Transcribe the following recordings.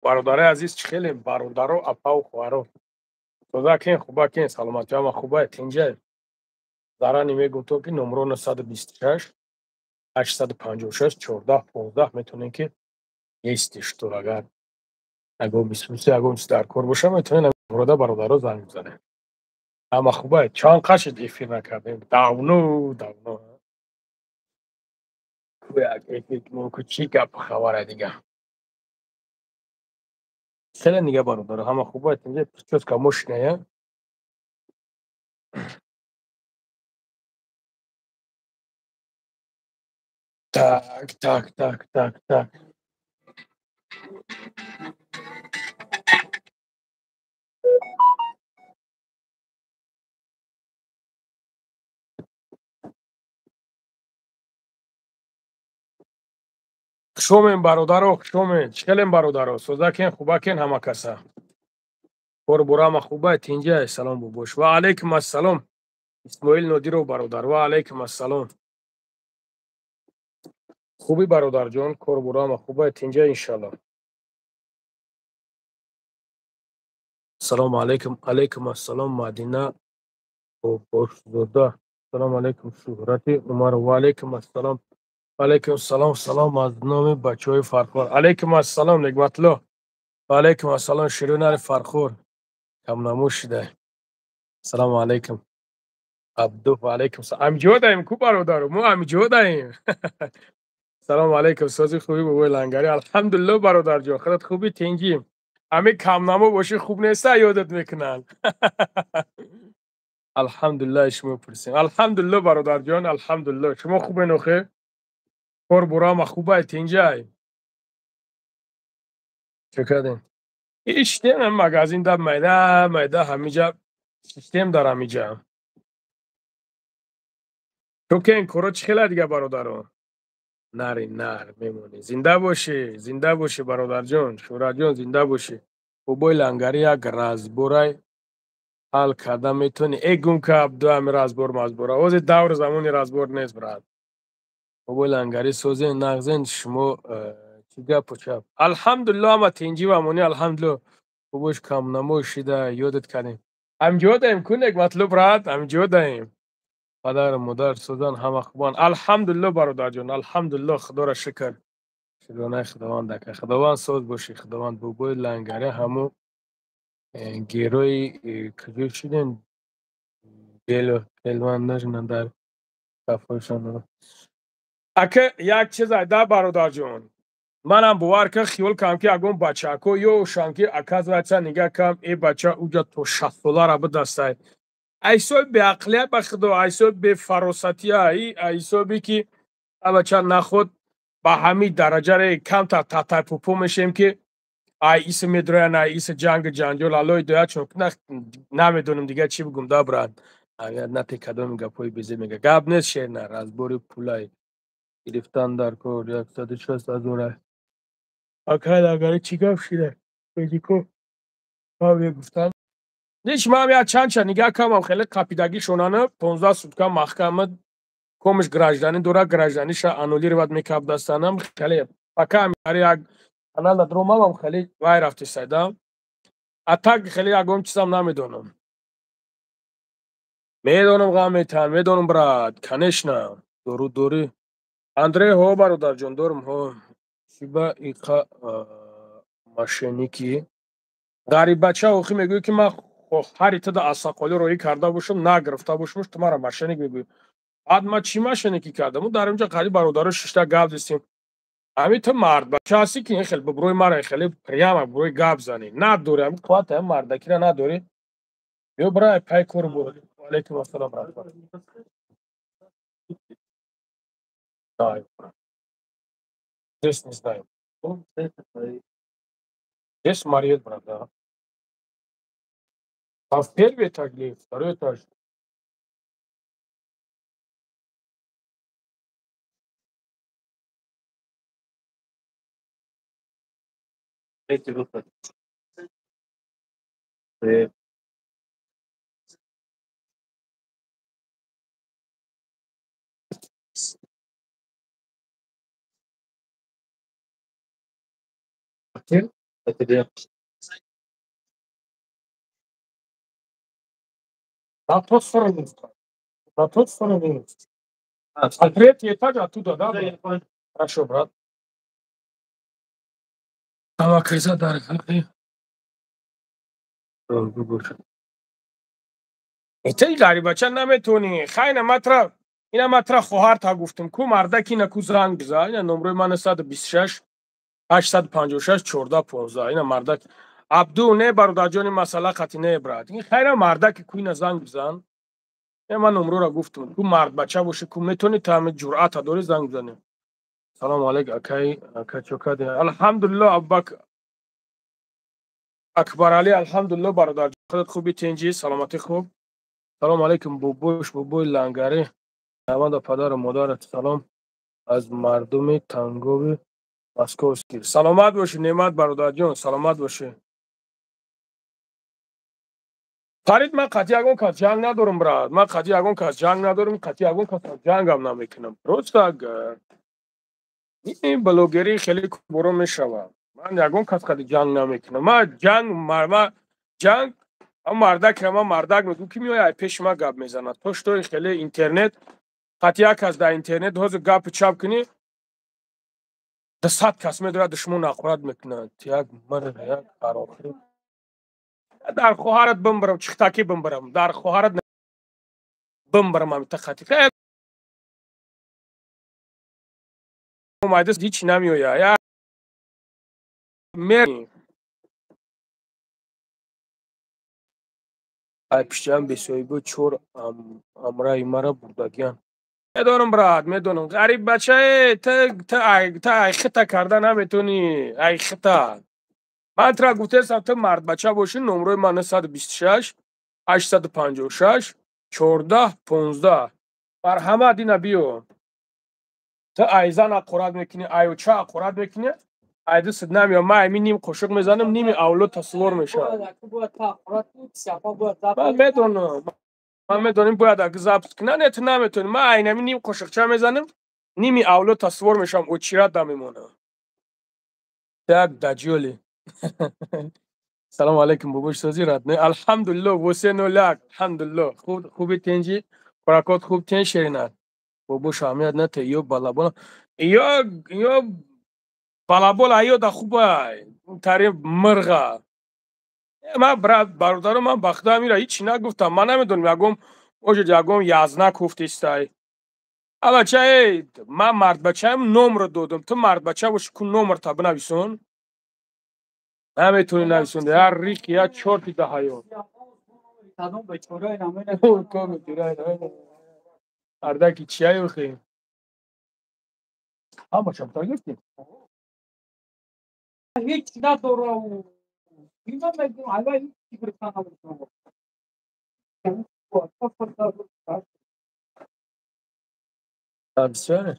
Бародарои азиз, чӣ хелем, бародаро, апаву хоҳаро, тоза кен, хуба кен, саломатӣ ҳама хубай, тинҷай. Зарани мегум то ки номро 926 856 14 15 метавонем ки если что, агар ягон бисуси, ягон чиз дар кор боша, метавонем номрода, бародаро, занг бизанем. Ҳама хубай? Чанд қашид эфир накардем, давно, давно як эфир ку. Чӣ гапу хабара дига? Хеле нига, бародаро, ҳама хубай, тинҷай, прическа мощная. Так, так, так, так, так. Хушомем, бародаро, хушомед. Чӣ хелем, бародаро, созакен, хубакен, ҳама каса? Кору бора ҳама хубай, тинҷай? Салом, бобош. Ва алайкум ассалом, Исмоил Нодиров бародар, ва алайкум ассалом. Хубӣ, бародарҷон? Кору бора ҳама хубай, тинҷай, иншалло. Ассалому алайкум. Алайкум ассалом, Мадина Бобошзода. Ассалому алайкум, Шӯҳрати Умаров. Ва алайкум ассалом. Алайкум салом, салом аз номи бачаҳои Фархор. Алайкум ассалом, Нигматулло. Ва алайкум ассалом, Ширинари Фархор. Камнамо шидай. Ассалому алайкум. Абду, ва алайкум салом. Амҷо даем ку, бародару, мо амҷо даем. Салому алайкум, сози, хубӣ, бобои Лангари? Алҳамдулилло, бародарҷон, худат хубӣ, тинҷӣ? Ҳами камнамо бошӣ, хуб неста, ёдат мекунанд. Алҳамдулиллаҳ, шумо пурсем. Алҳамдулилло, бародарҷон, алҳамдулилло. Шумо хубен охе? Кор бурама хубай, тинҷай? Чӣ кардем? Иштем, магазин да майда майда ҳамиҷа систем дар ҳамиҷа. Чӯ кен, коро чӣ хела дига, бародаро? Нари нар мемонӣ. Зинда бошӣ, зинда бошӣ, бародарҷон, Шӯҳратҷон, зинда бошӣ. Бобои Лангари, як разборай ҳал карда метавонӣ? Э, гум ка, Абду, ҳами разбор мазбора. Ҳозир давру замони разбор нест, брат. Бобои Лангари, созен, нағзен шумо? Чӣ гапу чап? Алҳамдулилло, ҳама тинҷӣ ва амонӣ, алҳамдулилло. Бобош, камнамо шида, ёдат кардем. Ҳамҷо даем ку, Некматлуб, брат, ҳамҷо даем. Падару модар созан, ҳама хубанд? Алҳамдулилло, бародарҷон, алҳамдулилло, худоро шукр. Шукронаи Худованд ака. Худованд соз бошӣ, Худованд. Бобои Лангари, ҳамо герои куҷо шудем? Бело келван нажна дар кафошон. Ака, як чиз айда, бародарҷон. Манам бовар кун, хиёл кардам, ки ягон бачаҳако ёшанд, ки оказывается, нигаҳ кардам, э бача уҷа то 60 солара бидастай. Айсоби беақлия, ба худо, айсоби бефаросатия, айсоби ки бача наход ба ҳамин дараҷаре камтар татайпупо мешем, ки ай иса медроян, ай иса ҷангу ҷанҷол, аллои доя, чун намедонам дига чӣ бигум да, брат. Нате кадоми гапҳои безе мега. Гап нест, шерна, разбори пулай гирифтан дар кор 160 ҳазора. Акай Лангари, чӣ гап шида? Бедико гуфтан. Нич, ман як чандша нигаҳ кардам, хеле қапидагӣ шонана, 15 сутка маҳкама комиш, гражданин дора, гражданиша аннулировать мекардастанам. Хеле пока як канал дромамам, хеле вай рафтисайда. А так хеле ягон чизам намедонам. Медонам, ғам метаҳам, медонам, брат, конечно. Дору дорӣ, Андрей? Ҳо, бародарҷон, дорум, ҳо. Чиба иқа мошенники? Ғариббача, охи мегӯӣ, ки ман ҳари тада аз сақолӣ роҳӣ карда бошам, нагирифта бошам, ту мара мошенник мегӯӣ. Баъд ман чӣ мошенникӣ кардам? Дар инҷа қариб бародаро шишта гап зистем. Ҳами ту мардбача ҳастӣ, ки ин хел биброи мара хеле прямо биброи гап занӣ? Надорӣ ҳами қуввата, ҳами мардакира надорӣ. Ё брай пай кору бор. Алайкум ассалом, раҳмат. Знаю. Здесь не знаю. Здесь Мариет, брат, да. А в первый этаж или второй этаж? Третий выход. Привет. Отель? Это где? На тот сторону. На тот сторону. А третий этаж оттуда, да? Да, я понял. Хорошо, брат. Тамакриза дар ҳаққи бошад. Итаи ғарибача наметонӣ. Хайна матра, ина матра хоҳарта гуфтам. Ку мардаки ина ку занг биза. Ина номрои ман 126 856 14 15. Ина мардак. Абду не бародарҷони масъала қати не брат. Ин хайра мардаки ку ина занг бизан. Е ман номрора гуфтам. Ку мардбача бошӣ ку метонӣ та ҳами ҷуръата дорӣ занг бизанӣ. Салому алейк акай, ака чо кардӣ? Алҳамдулилло Абубак Акбаралӣ, алҳамдулилло бародар. Худат хуби тинҷӣ, саломатӣ хуб. Салому алейкум бобош, бобои лангарӣ. Наванда падару модарат салом аз мардуми Тангови Московский. Саломат бошӣ Неъмат бародарҷон, саломат бошӣ. Фарид, ман қатъи ягон кас ҷанг надорам, брат. Ман қатъи ягон кас ҷанг надорам, қатъи ягон кас ҷангам намекунам. Просто ин блогерӣ хеле боро мешавад. Ман ягон кас қади ҷанг намекунам. Ман ҷанг, ма ҷанг, мардак ма мардак мегӯ ки меояд ай пеши ма гап мезанад. То что хеле интернет қатъи як кас дар интернет ҳозир гапи чап кунӣ, 200 кас медорад душмон нақурат мекунад. Як мар як харофи. Дар хоҳарат бимбарам, чихтакӣ бимбарам. Дар хоҳарат бимбарам ҳамита қатъи. Омада ҳеҷ намеояд. Як мер ай пиштиам бесоҳибо чор амраи мара бурдагиян. Медонам, брат, медонам. Ғариб бачае, та ай хита карда наметонӣ, ай хита. Ман тра гуфтаестам, ту мардбача бошӣ, номрои ман 926 856 14 15. Марҳамат ина биё. Ту айзан аққурат мекунӣ, айоча аққурат мекунӣ, айду сид намеояд. Ман ами ним қошуқ мезанам, ними авлод тасвор мешавад. Ман медонам. Ман медонам, бояд ак запис кунам. Не, ту наметонӣ. Ман айнами ним қошуқча мезанам, ними авлод тасвор мешавам, очират да мемонам. Так, даҷёли. Салому алейкум, бобош сози родной. Алҳамдулилло, восе ноляк. Алҳамдулилло. Хуб, хуби тенҷи, хӯракот хуб тен ширинат. Бобош аҳамият нате, ё балабола. Ё балабола, ё да хубай. Тари мирға. Ман брат, бародаро, ман ба худо амира ҳеҷ нагуфтам. Ман намедонам, ягом, может, ягом язна куфтистай. Алача, эй, ман мардбачаам номро додам. Ту мардбача боши, ку номрта бинависон. Наметонӣ нависон. Як рик, як чорти даҳаён. Ардаки чия ёхи? Ҳамаша бутар гирифтӣ? Ҳеҷ надорам. Ина мегӯм, ала ҳеҷ гирифта наметавонам. Бисёре.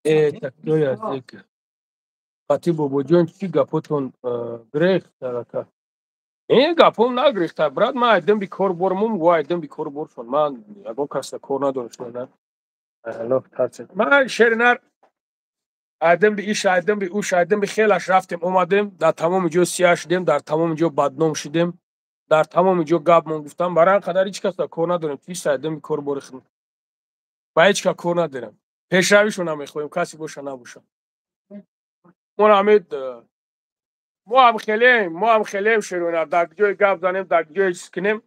Э, тактой язык. Қати бобоҷон чӣ гапотон гирехт ака? Э, гапом нагирехта, брат, ман айдам би кор бормум, ва айдам би кор боршон. Ман ягон касда кор надорам, на. Аллоҳ тарсед. Ман шеринар айдам би иш, айдам би уш, айдам би хелаш рафтем, омадем, дар тамоми ҷо сиёҳ шудем, дар тамоми ҷо бадном шудем, дар тамоми ҷо гапмон гуфтам. Барои ҳам қадар ҳеҷ касда кор надорем, чист айдам би кор бори худм. Ба ҳеҷ ка кор надорем. Пешравишо намехоҳем, касе боша набоша. Мо ҳамед мо ҳам хелем, мо ҳам хелем шерона, дар ҷои гап занем, дар ҷои чиз кунем,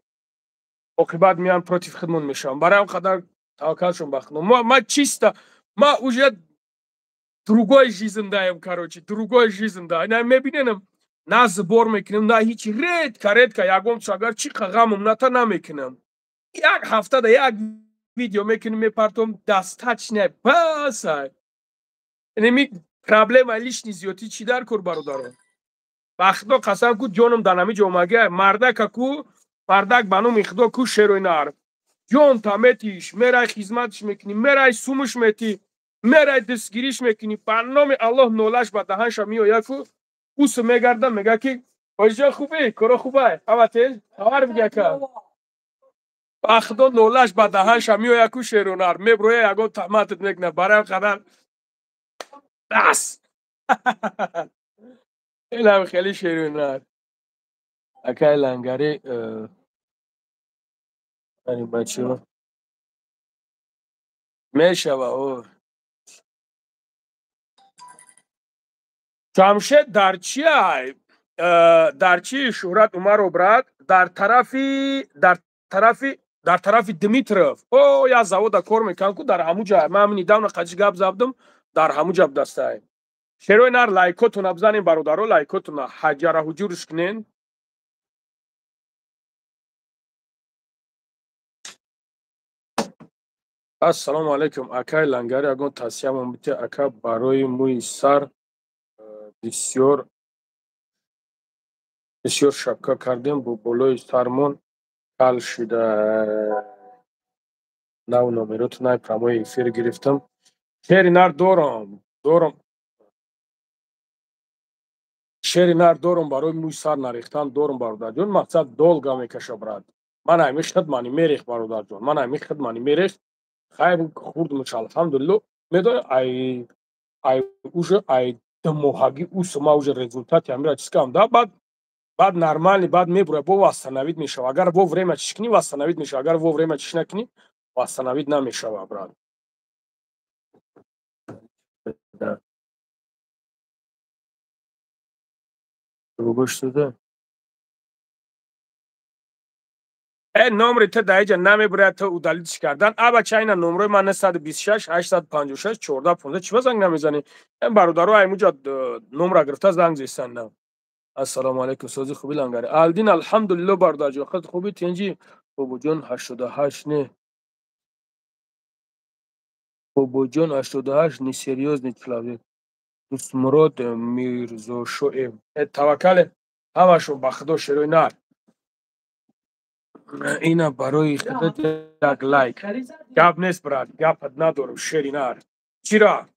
оқибат меян против худмон мешавам. Барои ҳам қадар таваккалшон ба худо. Ма чисто, ма уже другой жизнь даем, короче, другой жизнь да. На мебинем, на сбор мекунем, на ҳеҷ, редко, редко ягон чиз агар чӣ ғамум ната намекунам. Як ҳафта да як видео мекунем, мепартом, достаточно бас. Инеми проблема лишний зиёдӣ чӣ дар кор, бародарон? Ба худо қасам ку ҷоном дар ҳамин ҷо омага, мардака ку, мардак ба номи худо ку шерои нар. Ҷон та метиш, мерай хизматш мекунӣ, мерай сумуш метӣ, мерай дастгириш мекунӣ, ба номи Аллоҳ нолаш ба даҳанша меояд ку, усу мегарда, мега ки ҳоҷиҷон хубӣ, коро хубай, ҳама тез, хабар биги ака. Ба худо нолаш ба даҳанша меояд ку шерунар, меброя ягон таҳматат мекунад, барои қадар бас. Инам хеле шеринар. Акай Лангари ани бачаҳо мешава. О, Ҷамшед дар чиай? Дар чи, Шӯҳрат Умаров, брат? Дар тарафи Дмитров. О, як завода кор мекунам ку, дар ҳамун ҷай. Ман ҳамин недавно қачи гап забдам, дар ҳамун ҷа будастай. Шерои нар, лайкотона бизанем, бародаро, лайкотона ҳаҷара ҳуҷурш кунен. Ассалому алайкум, акай Лангари, ягон тавсиямон бите, ака, барои мӯи сар. Бисёр бисёр шапка кардем, бо болои сармон кал шида. Нав номероту най прямой эфир гирифтам. Шери нар, дорам, дорам, шери нар, дорам, барои мӯи сар нарехтан дорам, бародарҷон. Мақсад, долго мекаша, брат. Ман ами хидмани мерех, бародарҷон, ман ами хидмани мерех. Хайр, хурдмуш, алҳамдулилло. Медони, ай уже ай 2 моҳагӣ усма уже результати амира чиз кардам да. Баъд нормальный, баъд мебура, бо восстановить мешава. Агар вовремя чиш кунӣ, восстановить мешава, агар вовремя чиш накунӣ, восстановить намешава, брат. Да. Шуда. Э, номри ту дар иҷа намебурад, ту удалить кардан. Абача, ина номрои ман 926 856 14 15. Чиба занг намезанӣ? Эн бародаро аймуҷа номра гирифта занг зестан на. Ассалому алайкум, сози, хуби, Лангари Алдин? Алҳамдулилло, бародарҷон, хеле хуби, тинҷи, бобоҷон. 88 не, бобоҷон, 88 несерьёзный человек. Дустмурод Мирзошоев. Э, таваккале, ҳамашон ба худо, шерои нар. Ина барои худат як лайк. Гап нест, брат, гапат надорам, шери нар. Чира?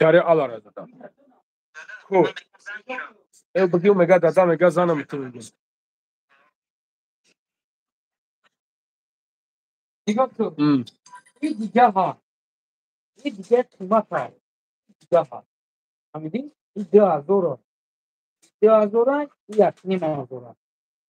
Дари алара задам. Хуб. Э, бигӯ, мега дада, мега занам ту мегӯ. Нигоҳ кун. Ин дига ҳа. Ин дига қимат ҳа. Дига ҳа. Фаҳмидӣ? Ин 2000. 2000, 1500.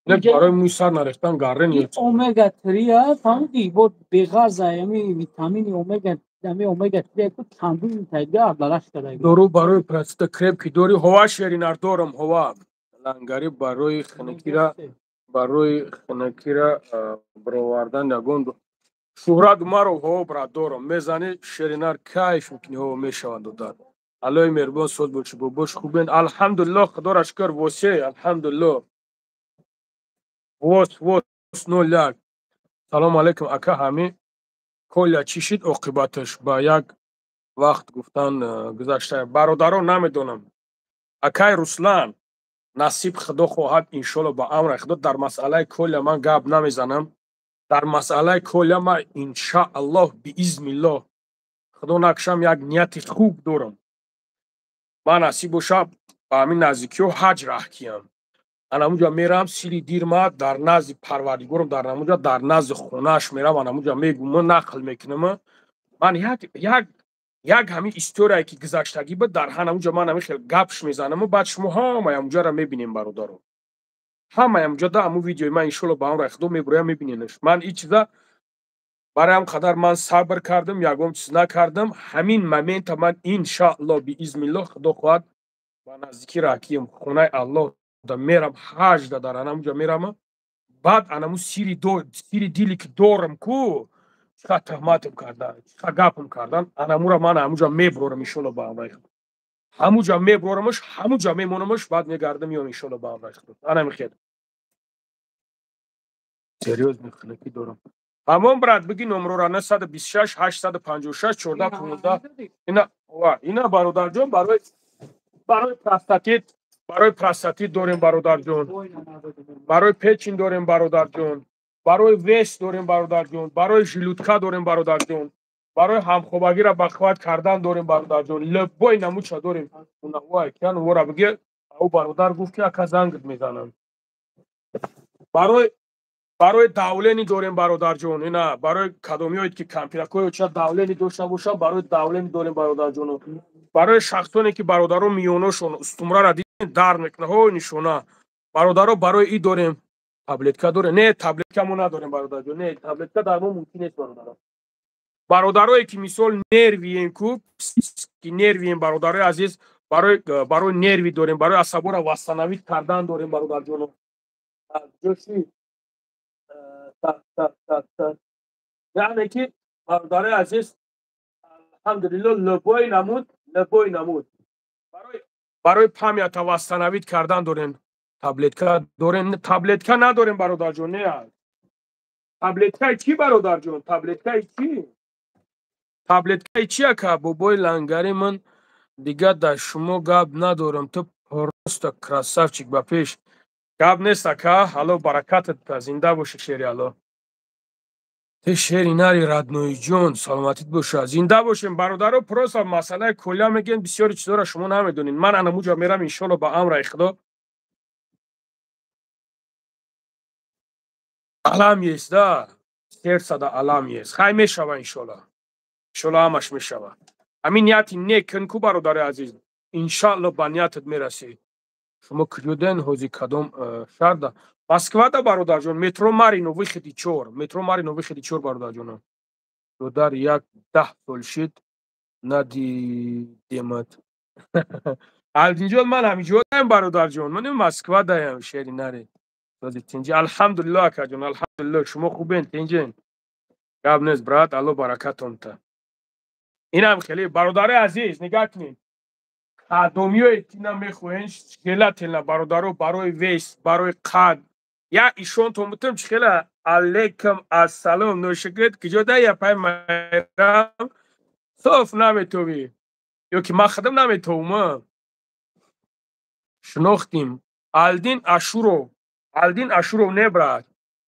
Не, барои мӯи сар нарехтан гаррен. Ин омега 3 а, фаҳмидӣ? Бо беғарза ами витамини омега, ами омега 3 ку чандин тайга адалаш карда. Дору барои простата крепкий дори? Ҳова, шеринар, дорам, ҳова. Лангари, барои хунукира баровардан ягон? Шӯҳрат Умаров, ҳо, брат, дорам. Мезанӣ, шеринар, кайф мекунӣ, ҳо, мешаванд додар. Аллои меҳрубон, соз бошӣ, бобош, хубен? Алҳамдулилло, худоро шукр, восе, алҳамдулилло. Вос вос 01. Салому алайкум, ака, ҳами Коля чӣ шид оқибаташ? Ба як вақт гуфтан гузашта. Бародарон, намедонам, акай Руслан, насиб, худо хоҳад, иншолло, ба амри худо. Дар масъалаи Коля ман гап намезанам. Дар масъалаи Коля ман, иншааллоҳ, биизниллоҳ, худо накушам, як нияти хуб дорам. Ман, насиб боша, ба ҳамин наздикиҳо ҳаҷ раҳ киям. Анамуҷа мерам, сири дирма дар назди Парвардигорам, дар намуҷа, дар назди хонааш мерам, анамуҷа мегум, нақл мекунам. Ман як ҳамин историяе ки гузаштагӣ буд, дар ҳанамуҷа ман ҳамин хел гапш мезанаму баъд шумо ҳамаи ҳамуҷаро мебинем, бародаро, ҳамаи ҳамуҷа да ҳамун видеои ман, иншолло, ба амри худо мебуроям, мебиненаш. Ман ин чиза барои ҳам қадар ман сабр кардам, ягон чиз накардам. Ҳамин момента ман, иншаалло, биизниллоҳ, худо хоҳад, ба наздикӣ раҳкиям, хонаи Аллоҳ да мерам, ҳаҷда, дар анамуҷа мерама. Баъд анаму сири диле ки дорам ку, чиқа туҳматам кардан, чиқа гапам кардан, анамура ман ҳамуҷа мебурорам, иншолло, ба амраи худо. Ҳамуҷа мебурорамаш, ҳамуҷа мемонамаш, баъд мегардам, меём, иншолло, ба амраи худо. Анами хел серьёзный хунукӣ дорам. Ҳамон, брат, биги номрора: 926 856 14 15. Ина ва ина, бародарҷон, барои простатит, барои простатит дорем, бародарҷон, барои печень дорем, бародарҷон, барои вес дорем, бародарҷон, барои желудка дорем, бародарҷон, барои ҳамхобагиро бақувват кардан дорем, бародарҷон. Любой намуча дорем. Вай киян, вора биги. Ӯ бародар гуфт, ки ака, зангт мезанам. Барои давление дорем, бародарҷон. Ина барои кадомиёед, ки кампиракои ча давление дошта бошад, барои давление дорем, бародарҷоно. Барои шахсоне ки бародаро миёношон устумрара дидем дард мекунад, ҳо нишона. Бародаро барои и дорем, таблетка дорем. Не, таблетка мо надорем бародарҷон, не, таблетка дар мо мумкин нест бародаро. Бародарое ки мисол нервием ку, ки нервием бародарои азиз, барои нерви дорем, барои асабора восстановить кардан дорем бародарҷоно. Ҷоши яъне ки бародарои азиз, алҳамдулилло лубой намуд, лубой намуд. Барои памята восстановить кардан дорем. Таблетка дорем, таблетка надорем бародарҷон, не. Таблеткаи чӣ бародарҷон? Таблеткаи чӣ? Таблеткаи чӣ ака? Бобои лангари ман дигар дар шумо гап надорам. Ту просто красавчик ба пеш. Гап нест ака, ҳало баракатат, зинда бошӣ шери ало. Ты шери нари родной ҷон, саломатит боша. Зинда бошем бародаро, просто масъалаи кулля мегӯем, бисёри чизоро шумо намедонед. Ман анамуҷа мерам иншолло ба амраи Худо. Алам есть, да? Сердце да алам есть. Хай мешава иншолло. Иншолло ҳамаш мешава. Ҳамин нияти нек кун ку бародари азиз. Иншалло ба ниятат мерасӣ. Шумо куҷоден ҳозир, кадом шаҳрда? Москвада бародарҷон, метро Марино выходи 4, метро Марино выходи 4 бародарҷоно. Додар як 10 сол шид надидемат. Алдинҷон ман ҳамиҷодаям бародарҷон, ман Москва даям шери наре. Тинҷи алҳамдулилло акаҷон, алҳамдулилло шумо хубен тинҷен. Гап нест брат, алло баракатон та. Инам хеле бародари азиз, нигоҳ кунед. Кадомиёе ки намехоҳен желательно бародаро барои вес, барои қад. Я ишонтон бутам чӣ хела алейкум ассалом ношукрет куҷо да я пай майрам соф наметовӣ. Ё ки ман худам наметовам. Шинохтим. Алдин Ашуров. Алдин Ашуров не брат.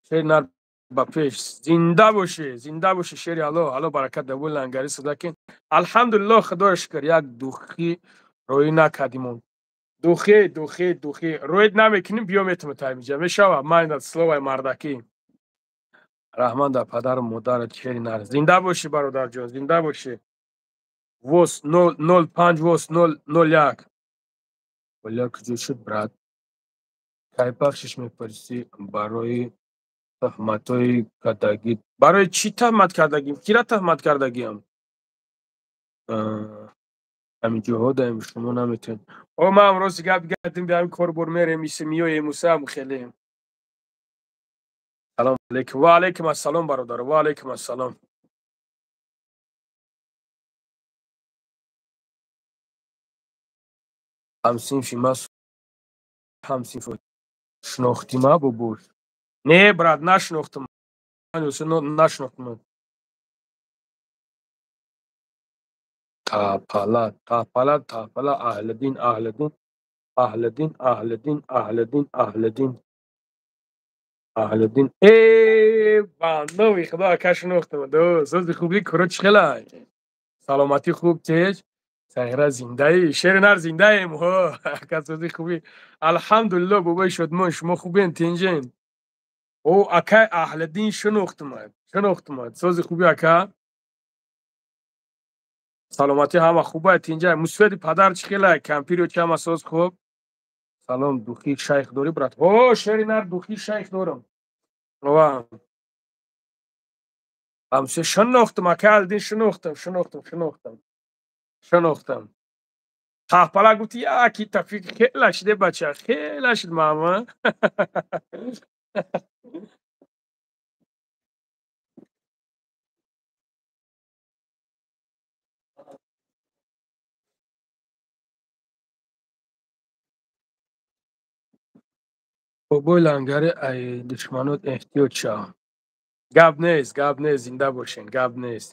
Шери нар ба пеш. Зинда бошӣ, зинда бошӣ шери алло, алло баракат да бул лангари садакин. Алҳамдулилло худоро шукр як духи рӯй накардимон. Духи, духи, духи. Рӯйд намекунем, биё метавонем таймиҷа. Мешава, ман словаи мардакӣ. Раҳман дар падару модарат шери нар. Зинда бошӣ бародарҷон, зинда бошӣ. Вос 0 05 вос 0 01. Вале куҷо шуд брат? Кай бахшиш мепурсӣ барои туҳматҳои кардагӣ? Барои чӣ туҳмат кардагим? Кира туҳмат кардагиам? Ҳаминҷоҳо даем шумо наметавонед. О ман рости гап гардим, биҳам корбор мерем, иси миёем усам хеле. Салом алейкум. Ва алейкум ассалом бародар. Ва алейкум ассалом. Ҳамсинфи ма ҳамсинф шинохтима бобош? Не брат, нашинохтам. Нашинохтам. Тапала, тапала, тапала, Аҳлиддин, Аҳлиддин, Аҳлиддин, Аҳлиддин, Аҳлиддин, Аҳлиддин. Аҳлиддин. Э, ба номи Худо ака шинохтам. Ду, сози хуби куро чӣ хела? Саломатӣ хуб теж? Сағира зиндаӣ, шери нар зиндаем. Ҳо, ака сози хуби. Алҳамдулилло бобои шодмон, шумо хубен, тинҷен? О, акай Аҳлиддин шинохтумад, шинохтумад. Сози хуби ака? Саломатӣ ҳама хуба, тинҷа. Мусфеди падар чӣ хела? Кампиро чӣ ҳама соз хуб? Салом, духи шайх дорӣ брат? О, шери нар духи шайх дорам. Ова. Ҳамсе шинохтам, ака Аҳлиддин шинохтам, шинохтам, шинохтам. Шинохтам. Таҳпала гуфти яки тафиқ хела шиде бача, хела шид мама. Бобои лангари ай душманот эҳтиёт шав. Гап нест, гап нест, зинда бошен, гап нест.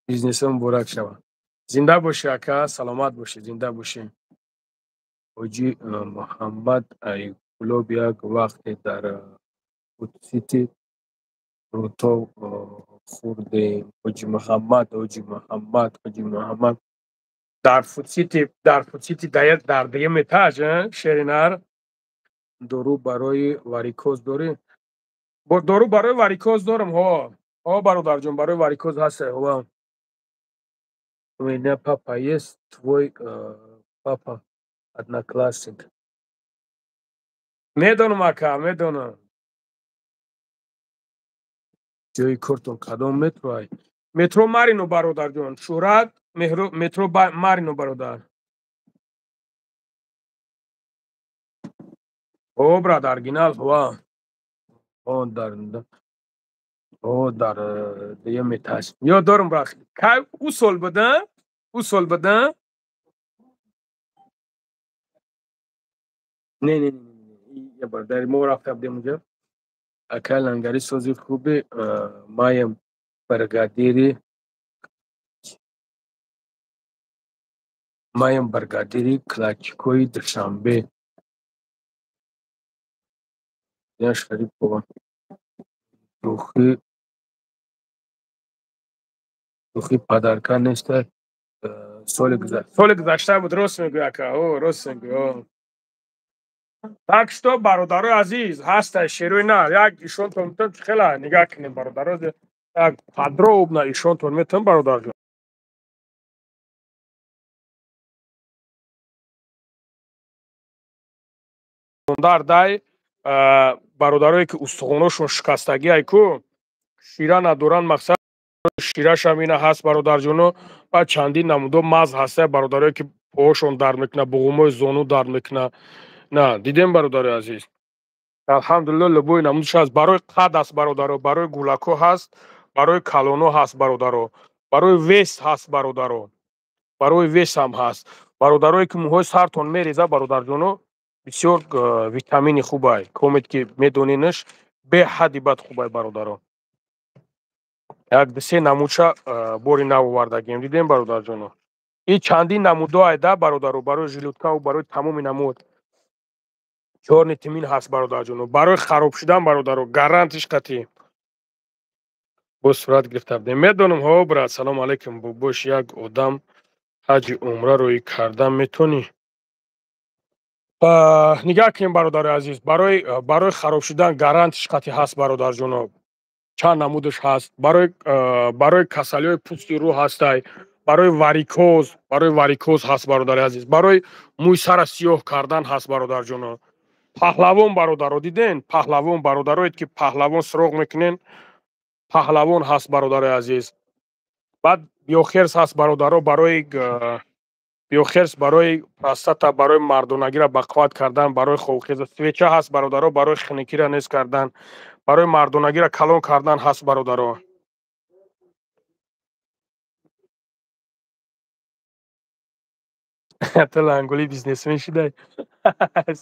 Бизнесо муборак шавад. Зинда бошӣ ака, саломат бошӣ, зинда бошӣ. Ҳоҷӣ Муҳаммад ай Кӯлоб як вақте дар Фудсити рутоб хӯрдем. Ҳоҷӣ Муҳаммад, Ҳоҷӣ Муҳаммад, Ҳоҷӣ Муҳаммад. Дар Фудсити, дар Фудсити дар дуюм этаж, шеринар. Дору барои варикоз дорӣ? Дору барои варикоз дорам, ҳо. Ҳо бародарҷон, барои варикоз ҳаст, ҳо. У меня папа есть, твой папа одноклассник. Медонам, ака, медонам. Ҷои кортон кадом метроай? Метро Марино, бародарҷон. Шӯҳрат, метро Марино, бародар. О, брат, оригинал, ва. О, дар о, дар дуюм этаж. Ёд дорам, брат. Кай ӯ сол буда? Ӯ сол буда? Не, не, не, бародари мо рафта будем унҷо. Акай Лангари, сози хуби, маем бригадири, маем бригадири кладчикои Душанбе. Я Шарипова. Духи духи подарка неста. Соли гузашта буд, рост мегӯй, ака, о, рост мегӯй, о. Так что, бародарои азиз, ҳастай шерои нар, як ишонтон метавон, хела нигаҳ кунем, бародаро, як подробно ишонтон метавон, бародарҷон. Дар дай бародарое ки устухоношон шикастагӣ ай ку, шира надоранд, мақсад ширашам ина ҳаст, бародарҷоно. Баъд чандин намудо маз ҳаста, бародарое ки поҳошон дард мекунад, буғумои зону дард мекунад. На, дидем, бародари азиз, алҳамдулилло, любой намудаш ҳаст. Барои қад аст, бародаро, барои гулакҳо ҳаст, барои калоно ҳаст, бародаро, барои вес ҳаст, бародаро, барои вес ҳам ҳаст. Бародарое ки мӯҳои сартон мереза, бародарҷоно, бисёр витамини хубай, комед ки медоненаш, беҳадди бад хубай, бародаро. Як дусе намудша бори нав овардагем, дидем, бародарҷоно. И чандин намудо айда, бародаро, барои желудкаву барои тамоми намуд. Чёрный тмин ҳаст, бародарҷоно, барои хароб шудан, бародаро, гарантиш қатъӣ. Боз сурат гирифта будем, медонам. Ҳо, брат, салому алайкум, бобош, як одам ҳаҷи умра рӯй кардан метонӣ? Нигаҳ кунем, бародари азиз, барои хароб шудан гарантиш қатъӣ ҳаст, бародарҷоно, чанд намудаш ҳаст. Барои касалиҳои пӯсти рӯ ҳастай, барои варикоз ҳаст, бародари азиз, барои мӯи сара сиёҳ кардан ҳаст, бародарҷоно. Паҳлавон, бародаро, диден, паҳлавон, бародароед ки паҳлавон суроғ мекунен, паҳлавон ҳаст, бародарои азиз. Баъд биохерс ҳаст, бародаро, барои биохерс, барои простата, барои мардонагиро бақувват кардан, барои хобхеза. Свеча ҳаст, бародаро, барои хунукиро нез кардан, барои мардонагиро калон кардан ҳаст, бародаро. Ту лангули бизнесмен шудай,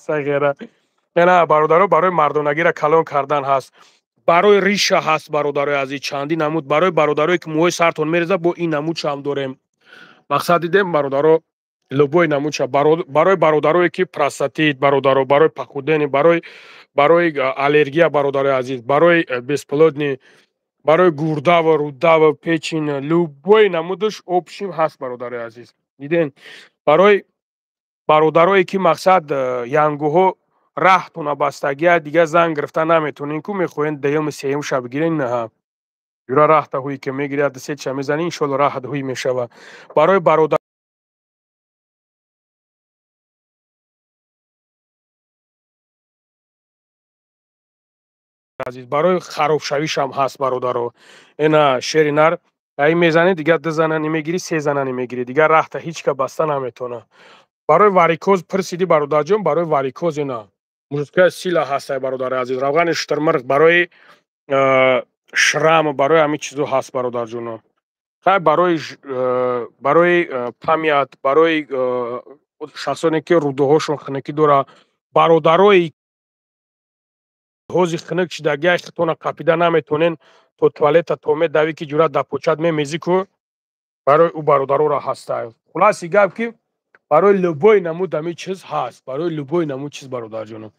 сағера. На, бародаро, барои мардонагиро калон кардан ҳаст, барои риша ҳаст, бародарои азиз, чандин намуд. Барои бародарое ки мӯҳои сартон мереза, бо ин намудшам дорем. Мақсад, дидем, бародаро, любой намудша. Барои бародарое ки простатит, бародаро, барои похудение, барои аллергия, бародарои азиз, барои бесплодный, барои гурдава, рудава, печень, любой намудаш общим ҳаст, бародарои азиз, диден. Барои бародарое ки, мақсад, янгуҳо раҳтона бастагия, дигар зан гирифта наметонен ку, мехоҳен дуюми сеюмша бигирен, наҳа юра раҳта ҳуй ки мегиряд, сеча мезанӣ, иншолло, раҳат ҳуй мешава. Барои бародар азиз, барои харобшавишам ҳаст, бародаро. Ина шери нар, ай мезанӣ, дигар ду зана намегирӣ, се зана намегирӣ, дигар раҳта ҳеҷ ка баста наметавона. Барои варикоз пурсидӣ, бародарҷон, барои варикоз ина мужская сила ҳастай, бародари азиз, равғани шутурмурғ барои шрам, барои ҳамин чизо ҳаст, бародарҷоно. Хай, барои память, барои шахсоне ки рӯдаҳошон хунукӣ дора, бародарои ҳози хунук шидагиаш, хитона қапида наметонен, то туалета то медавӣ ки ҷурат дар почат мемезӣ ку, барои ӯ бародароро ҳастай. Хулоси гап ки барои любой намуд ҳамин чиз ҳаст, барои любой намуд чиз, бародарҷоно.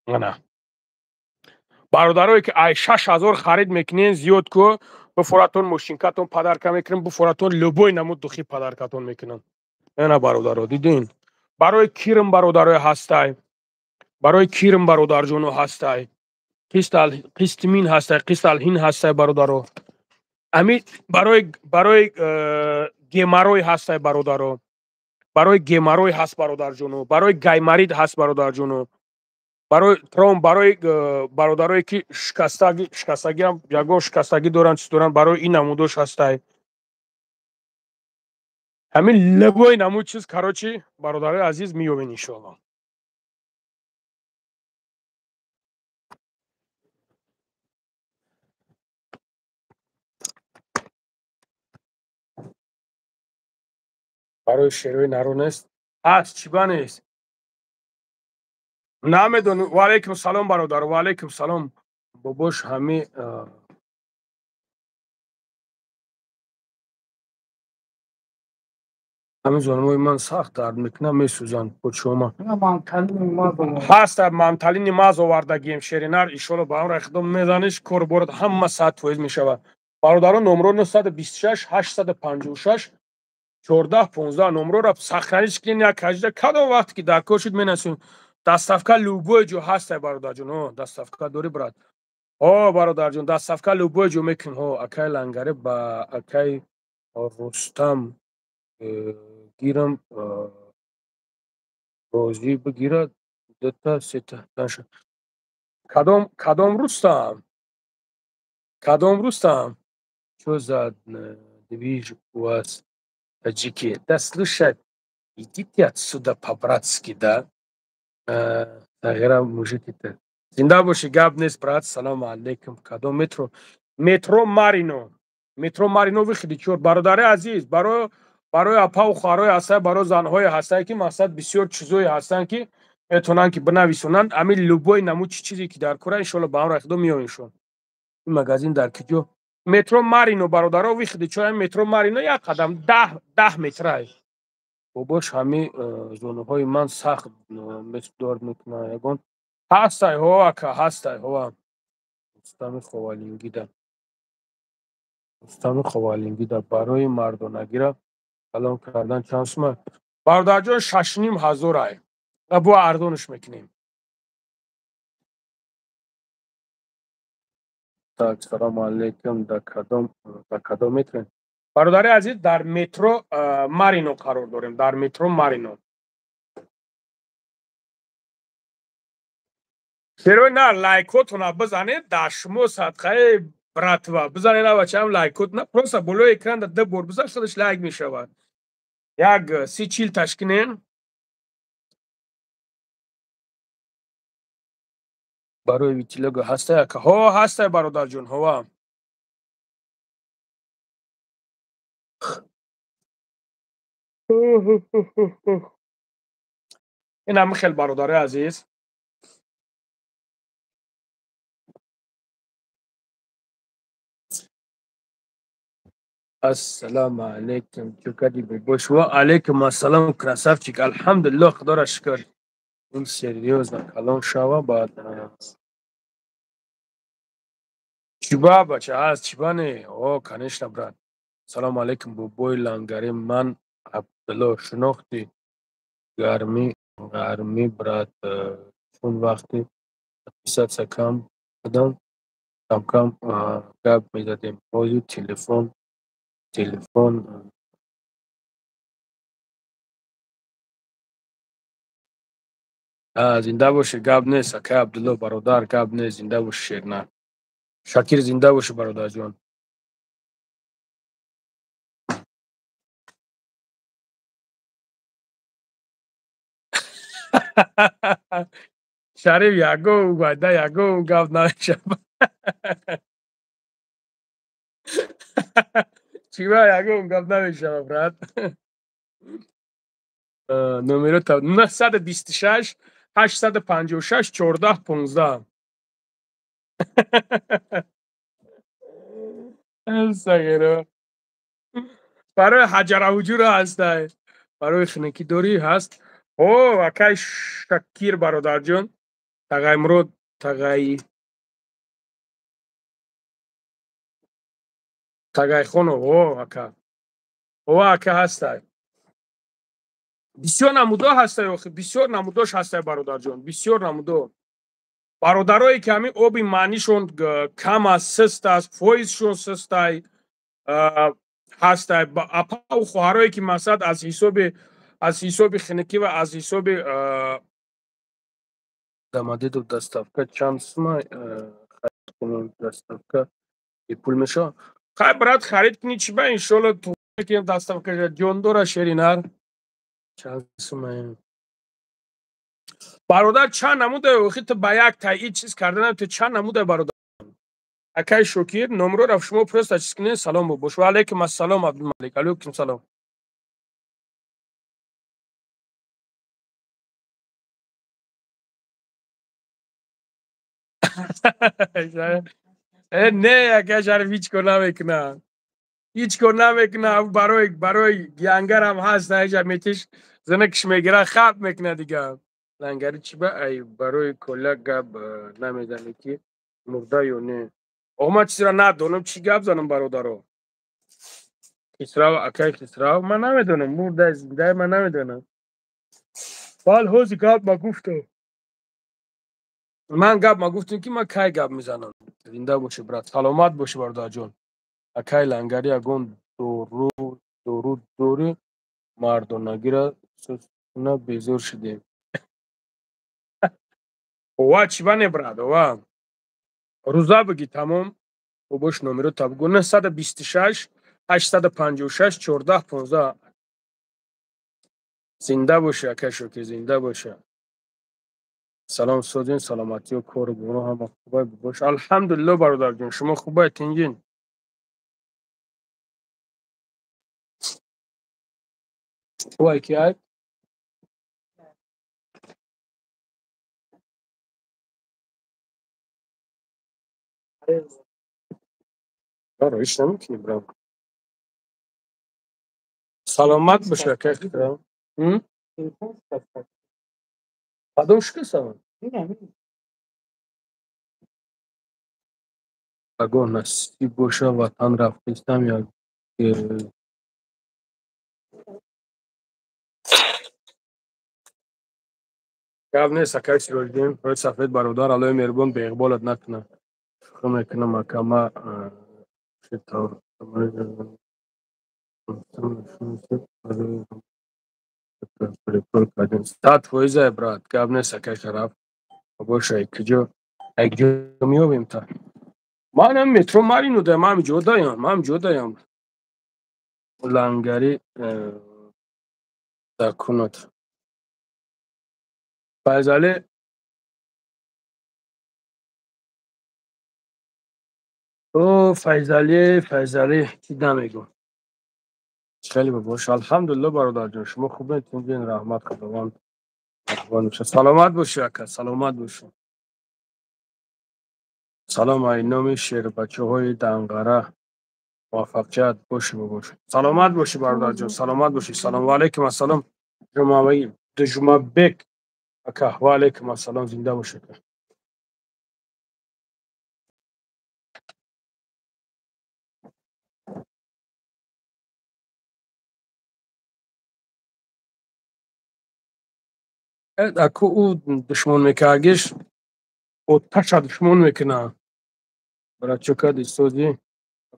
Ана, бародарое ки ай 6000 харид мекунен зиёд ку, бифоратон мошинкатон подарка мекунем, бифоратон любой намуд духи подаркатон мекунам. Ана, бародаро, дидин, барои кирм, бародарое, ҳастай, барои кирм, бародарҷоно, ҳастай, қистмин ҳастай, қисталҳин ҳастай, бародаро. Ами барои геморрой ҳастай бародаро, барои геморрой ҳаст бародарҷоно, барои гайморит ҳаст бародарҷоно, барои травм, барои бародарое ки шикастагиам ягон шикастагӣ доранд, чиз доранд, барои ин намудош ҳастай. Ҳамин любой намуд чиз, короче, бародарои азиз, меёбен иншоалло. Барои шерои наро нест? Ҳаст, чиба нест? Намедонам. Ва алайкум салом бародар, ва алайкум салом. Бобош ҳами ҳамин зонумои ман сахт дард мекунад, месӯзанд почома. Ҳаст, манталини маз овардагием шеринар, иншоалло ба амри Худо мезаниш, кор борад ҳама 100% мешавад. Бародарон, номро 926 856 14 15 номрора сохранить кунед, як ҳажда кадом вақте ки дар кор шуд менасем. Доставка любой ҷо ҳастай бародарҷон. О, доставка дорӣ брат? О, бародарҷон, доставка любой ҷо мекунем. Ҳо, акай Лангаре ба акай Рустам гирам, розӣ бигирад, дута сета наша. Кадом Рустам? Кадом Рустам? Чё за движ у вас, таджики? Да слушай, идите отсюда по-братски, да? Тағира мужик это. Зинда боши, гап нест, брат. Салому алейкум. Кадом метро? Метро Марино. Метро Марино выходи, чор. Бародари азиз, барои апаву хоҳарои ҳастанд, барои занҳое ҳастанд, ки мақсад бисёр чизое ҳастанд, ки метавонанд ки бинависонанд. Ҳамин любой намуд чизе ки дар кора, иншоалло ба амри Худо меоем. Ин магазин дар куҷо? Метро Марино бародаро, выходи чор, метро Марино як қадам 10 метрай. Бобош ҳами зонуҳои ман сахт дард мекунад. Ягон ҳастай, ҳо ака, ҳастай, ҳо. Рустами Ховалингида. Рустами Ховалингида барои мардонагира калон кардан чанд сума? Бародарҷон, 6,5 ҳазорай. Бо арзонш мекунем. Так, салому алейкум. Дар кадом метро? Бародари азиз, дар метро Марино қарор дорем, дар метро Марино. Шерои на лайкотона бизанед, дар шумо садқаи братва бизанед, на бачаам лайкотона, просто болои экран ду бор бизан, худаш лайк мешавад. Як 30-40 ташкинен. Барои витилого ҳастай ака? Ҳо, ҳастай бародарҷон, ҳова. Ин ҳами хел бародари азиз. Ассалому алайкум, чӯкади бобош. Ва алайкум ассалом, красавчик. Алҳамдулиллоҳ, худоро шукр. Ин серьёзно калон шава баъд. Чиба бача ҳаст, чиба не? О, конечно, брат. Салому алайкум, бобои Лангари, ман Абдулло. Шинохти? Гармӣ, гармӣ, брат. Чун вақти подписаться кам кардам, кам-кам гап мезадем. Ҳозир телефон зинда бошӣ, гап нест, акай Абдулло бародар, гап нест, зинда бошӣ шернар. Шакир, зинда бошӣ бародарҷон. Шариф ягон вайда ягон гап намешавад. Чиба ягон гап намешавад, брат? Номеро 926 856 14 15. Сагиро. Барои ҳаҷаравуҷура ҳастай. Барои хунукӣ дорӣ ҳаст. О, акай Шакир бародарҷон, Тағаймурод, Тағайхонов, о ака. О ака ҳастай. Бисёр намудо ҳастай охи, бисёр намудош ҳастай бародарҷон, бисёр намудо. Бародарое ки ҳамин оби маънишон кам аст, сист аст, фоизшон систай, Ҳастай апаву хоҳарое, ки мақсад аз ҳисоби хиникӣ ва аз ҳисоби Домодедово доставка чанд сума харид кунем? Доставка бепул мешавад? Хай, брат, харид кунӣ, чӣ ба, иншолло, доставка ҷондора шеринар. Чанд сума, бародар? Чанд намуда? Охи, ту ба як таи чиз карда, ту чанд намуда, бародар? Акай Шокир, номроро шумо просто чиз кунед. Салом бош. Ва алайкум ассалом, Абдулмалик, алайкум салом. Не, ака Шариф, ҳеҷ кор намекунам, ҳеҷ кор намекунам. Барои янгарам ҳаст, наиҷа метиш, занакш мегира, хаб мекуна дига. Лангари чӣ ба ай барои коля гап намезанӣ, ки мурда ё не? Оғо, ман чизро надонам, чӣ гап занам, бародаро? Хисрав, акай Хисрав, ман намедонам, мурда, зинда, ман намедонам. Бал ҳози гап ма гуфтам, ман гап ма гуфтем, ки ман кай гап мезанам. Зинда бошӣ, брат, саломат бошӣ, бародарҷон. Акай Лангари, ягон дору дорӣ, мардонагира сусна, безор шудем. Ова, чӣ ба не, брат, ова, рӯза бигӣ, тамом. Бош, номеро табгу: 926 856 14 15. Зинда бошӣ, ака Шокир, зинда боша. Салом, созин, саломатию кору боро ҳама хубай бош? Алҳамдулилло, бародарҷон, шумо хубай, тинҷин? Хубай, ки ай? Ҳеҷ намекунӣ, брат. Саломат боша, ака. Кадом шикастам? Агоҳ насиб боша, ватан рафтистам, як гап нест, акай Сироҷиддин рӯи сафед, бародар, Аллоҳи меҳрубон беиқболат накунад. Шӯхӣ мекунам, ака, ма 100%, брат, гап нест, акай Шараф. Боша, куҷо якҷо меёбем та. Манам метро Марино даям, ман ҷо даям, ман ҷо даям. Лангари дакунат. Файзалӣ, о Файзалӣ, Файзалӣ, чӣ намегӯ? Хеле бош, алҳамдулилло, бародарҷон, шумо хубед, тинҷин? Раҳмат, Худованд. Саломат бошӣ, ака, саломат бошӣ. Салом ай номи шербачаҳои Данғара, муваффақият бошӣ, бобош. Саломат бошӣ, бародарҷон, саломат бошӣ. Салом. Ва алайкум ассалом, Ҷумабек ака, ва алайкум ассалом, зинда бошӣ, ака. Аку ӯ душмон мекардиш, оташа душмон мекунад. Брат, чо кардӣ, созӣ?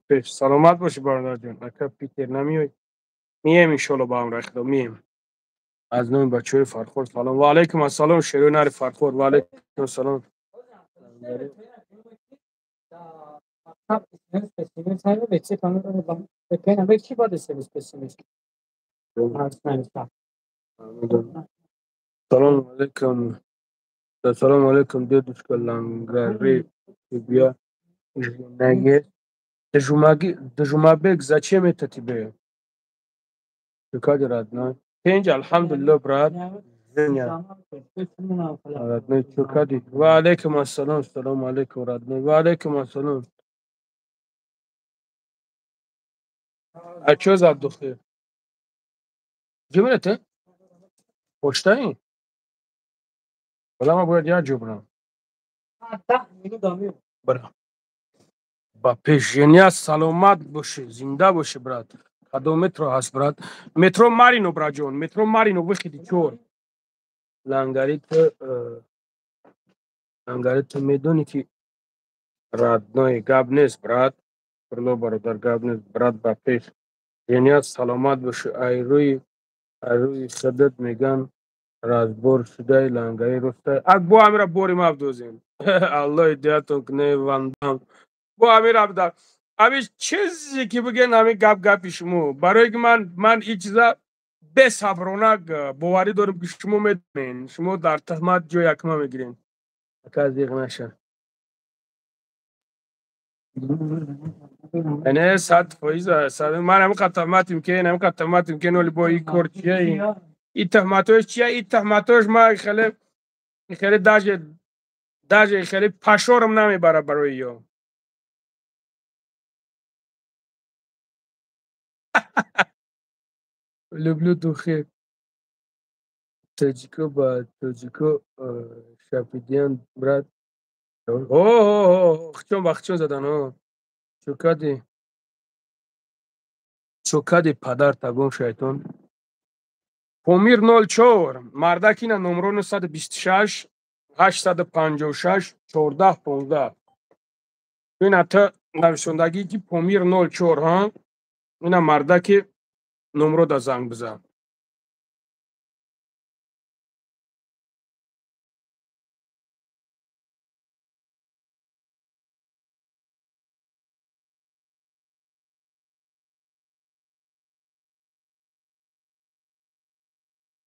Пеш, саломат бошӣ, бародарҷон. Ака, Питер намеой? Мием, иншолло, ба амрои Худо мием. Аз номи бачаҳои Фархор салом. Ва алайкум ассалом, шерои нари Фархор, ва алайкум ассалом. Чӣ бояд смс псмс? Салом алейкум. Салом алейкум, дедушка Лангари, тебя жена есть? Дежумабек, зачем это тебе? Ты родной? Тинҷ, алҳамдулилло, брат. Женя. Родной, чё кади? Ва алейкум ассалом, салом алейкум, родной. Ва алейкум ассалом. А чё за духи? Ҷумлате? Почтаи? Вала ма бояд як ҷо бирам. Бира. Ба пеш, Женя, саломат бошӣ, зинда бошӣ, брат. Кадом метро ҳаст, брат? Метро Марино, братҷон, метро Марино, выходи чор. Лангари, ту Лангари, ту медонӣ, ки родной, гап нест, брат. Фирло, бародар, гап нест, брат, ба пеш. Женият, саломат бошӣ. Ай рӯи худат меган, разбор шудаи лангари ростай. Ак бо амира бори ма абдозем. Аллоҳ ҳидоятон куне, вандам. Бо амира абда. Ами чизе ки биген, ами гап гапи шумо. Барое ки ман ин чиза бесаброна боварӣ дорам, ки шумо медонед. Шумо дар туҳмат ҷои якма мегиред. Ака, зиқ наша. Не, 100%. Ман ҳамин қад туҳматим ки, ҳамин қад туҳматим ки, ноли бо ин кор чия? Ин туҳматош чия? Ин туҳматош ма хеле хеле даже хеле пашорам намебара барои ё. Люблю духи. Тоҷико ба тоҷико шапидиян, брат. О, хчон ба хчон задан. О, чокади чокади падар тагон шайтон. Помир 04 мардакина номро 926 856 14 15. Ина та нависондагӣ ки Помир 04, ҳа, ина мардаки номро да занг бизан.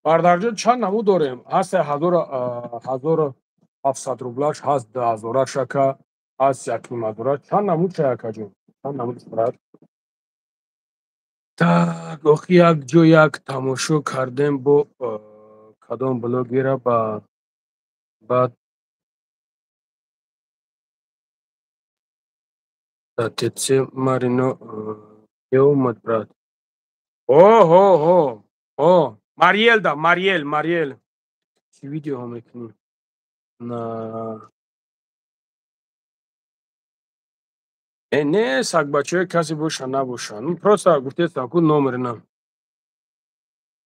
Бардарҷон, чанд намуд дорем? Ҳаст 1700 рублаш, ҳаст 2000-аш, ака, ҳаст 1500-ра. Чанд намуд чай, акаҷон? Чанд намуд, брат? Так, охи як ҷо як тамошо кардем бо кадом блогера ба баъд да ТЦ Марино меомад, брат. Оҳо, о, Мариел да, Мариел, Мариел. Чӣ видеоҳо мекунӣ? На, э, не, сагбачаҳои касе боша набошанд. Ну, просто гуфтестам ку номер на.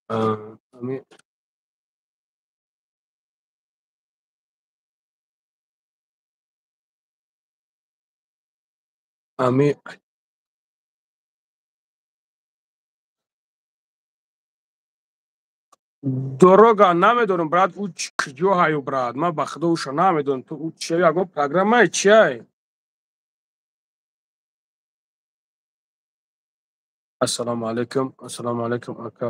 Ами ами дорога намедонам, брат, ӯ куҷо ҳаю, брат? Ман ба худо ӯша намедонам. Ту ӯ чи, ягон программае чиай? Ассалому алайкум, ассалому алайкум, ака,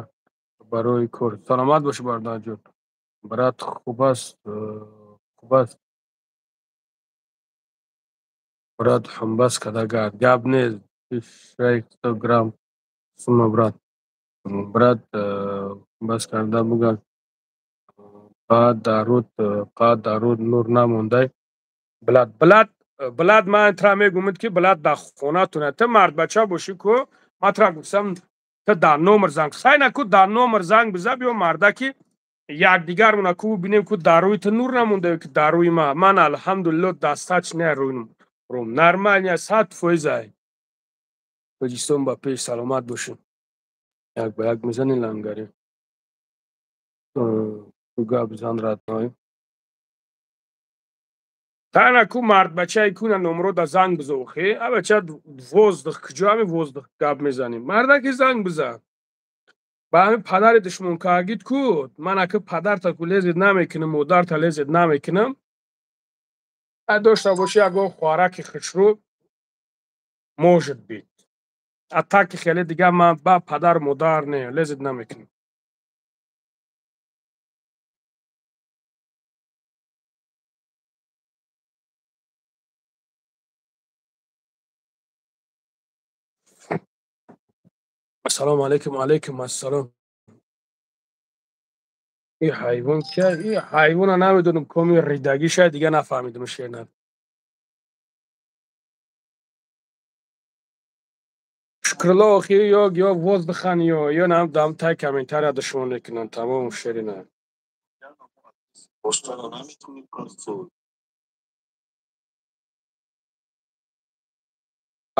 барои кор. Саломат бошӣ, бародарҷон. Брат, хуб аст, хуб аст. Брат, ҳамбас када гард. Гап нест. 600 грамм сума, брат. Брат, бас карда буган. Ба даруд, қа даруд нур намондай. Блад, блад, блад, ман тра мегумед ки блад дар хонатона. Ту мардбача бошӣ ку, ман тра гуфтам, ту дар номер занг. Сай наку, дар номер занг биза, биё мардаки якдигармона ку бинем ку, дар рӯи ту нур намонда ки дар рӯи ма. Ман алҳамдулилло дастач не рӯим. Рум нормально, 100% ай. Тоҷикистон ба пеш, саломат бошӣ. Як ба як мезани лангари. Ту гап зан, родной. Тана ку мардбачаи куна номро да занг биза охе. А бача воздух куҷо, ҳами воздух гап мезанем. Мардаки занг биза. Ба ҳами падари душмонкаагит ку, ман ака падарта ку лезет намекунам, модарта лезет намекунам. А дошта боши ягон хоҳараки хушрӯ, может быть. А таки хеле дига ман ба падар модар не лезет намекунам. Ассалому алайкум, алайкум ассалом. Ин ҳайвон кия? Ин ҳайвона намедонам, коми ридагиша дига нафаҳмидам шена. Шукрулло, охи ё воздух ан ё нам дам тай комментария душмон мекунанд, тамом, шерина. Поштаро наметавонӣ партоӣ.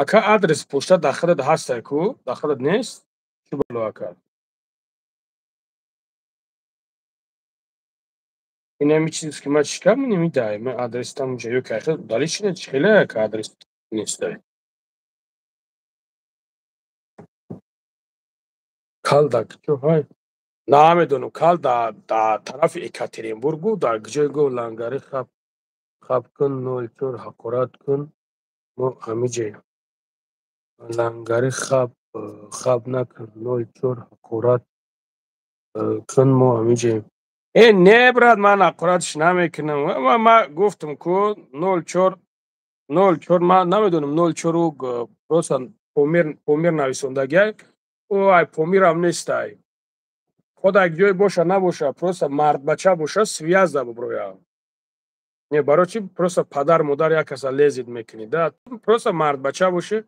Ака, адрес почта дар худат ҳастай ку? Дар худат нест? Чӣ бало, ака? Инами чиз ки ман чӣ кам намедай? Ман адрес там ҷо ё кайхел дали чи чӣ хеле, ака, адрес нестай. Кал дар куҷо ҳай? Намедонам, кал дар тарафи Екатеринбург гуфт, дар куҷое гуфт, лангари хап хап кун, 04 ҳақорат кун, мо ҳамиҷаем. Лангари хап хап накун, 04 ҳақорат кун, мо ҳамиҷаем. Э, не, брат, ман ҳақоратш намекунам. Ман гуфтам ку 04 04, ман намедонам, 04-у просто Помир нависондагиай. Ӯ ай Помирам нестай. Ход як ҷое боша набоша, просто мардбача боша, связь да буброя. Не, барои чи просто падар модар як каса лезить мекунӣ, да? Просто мардбача бошӣ.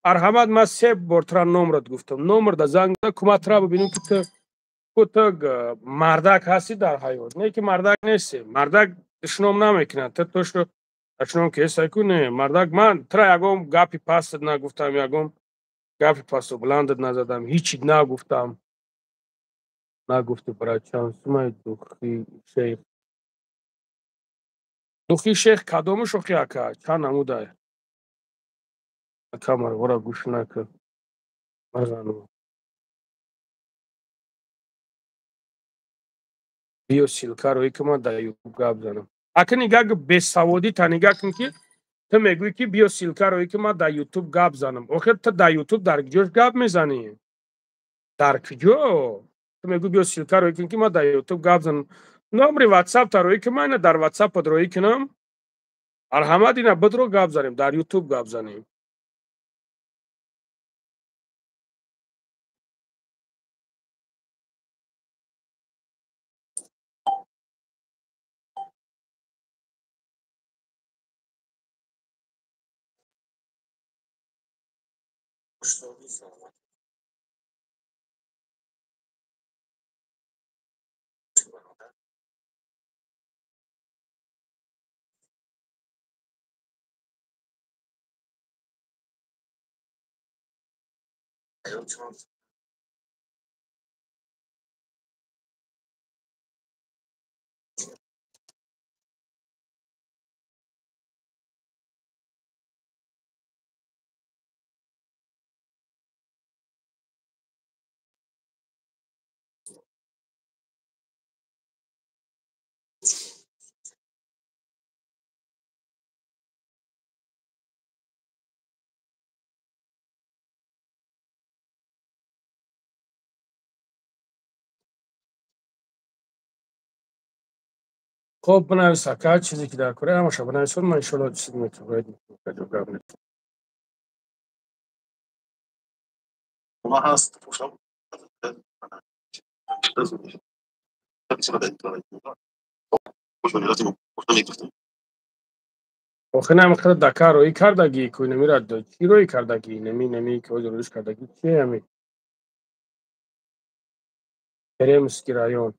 Арҳамат, ман се бор тра номрат гуфтам. Номр да занг зада, кума тра бибинем, ки ту мардак ҳастӣ дар ҳаёт. Не ки мардак нестӣ. Мардак душном намекунад. Ту то что душном ки ҳестай ку, не. Мардак ман тра ягон гапи пастат нагуфтам, ягон гапи пасту баландат назадам, ҳичи нагуфтам. Нагуфти, брат, чанд сумай духи шейх? Духи шейх кадому шохи, ака? Чанд намудай? Ака, марғора гӯш накун. Мазану. Биё ссылка ро ки ман дар Ютуб гап занам. Ака, нигаҳ, бесаводӣ та нигаҳ кун, ки ту мегӯӣ, ки биё ссылка ро ки ман дар Ютуб гап занам. Охир ту дар Ютуб дар куҷош гап мезанӣ? Дар куҷо? Ту мегӯӣ биё ссылка ро кун, ки ман дар Ютуб гап занам. Номри Ватсап та роӣ ки ман ина дар Ватсапат роӣ кунам. Арҳамат, ина бидро гап занем, дар Ютуб гап занем. Хоб, бинавис, ака, чизе ки дар кора ҳамаша бинависон, ман иншоалло чиз мекунам. Гап не. Ҳаст пӯшам. Охир намехоҳад дака роӣ кардагӣ ку инамира чӣ роӣ кардагӣ, нами ки ҳозир роиш кардагӣ чи ами Пермский район,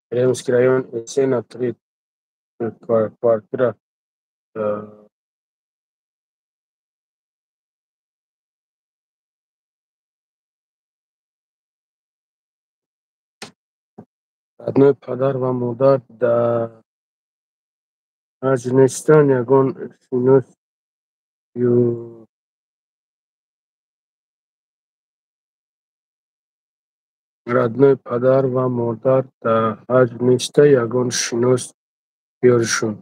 Пермский район, Эсена 3, квартира родной падар ва модар дар ҳаҷ нестанд, ягон шинос ю родной падар ва модар дар ҳаҷ неста, ягон шинос биёришон.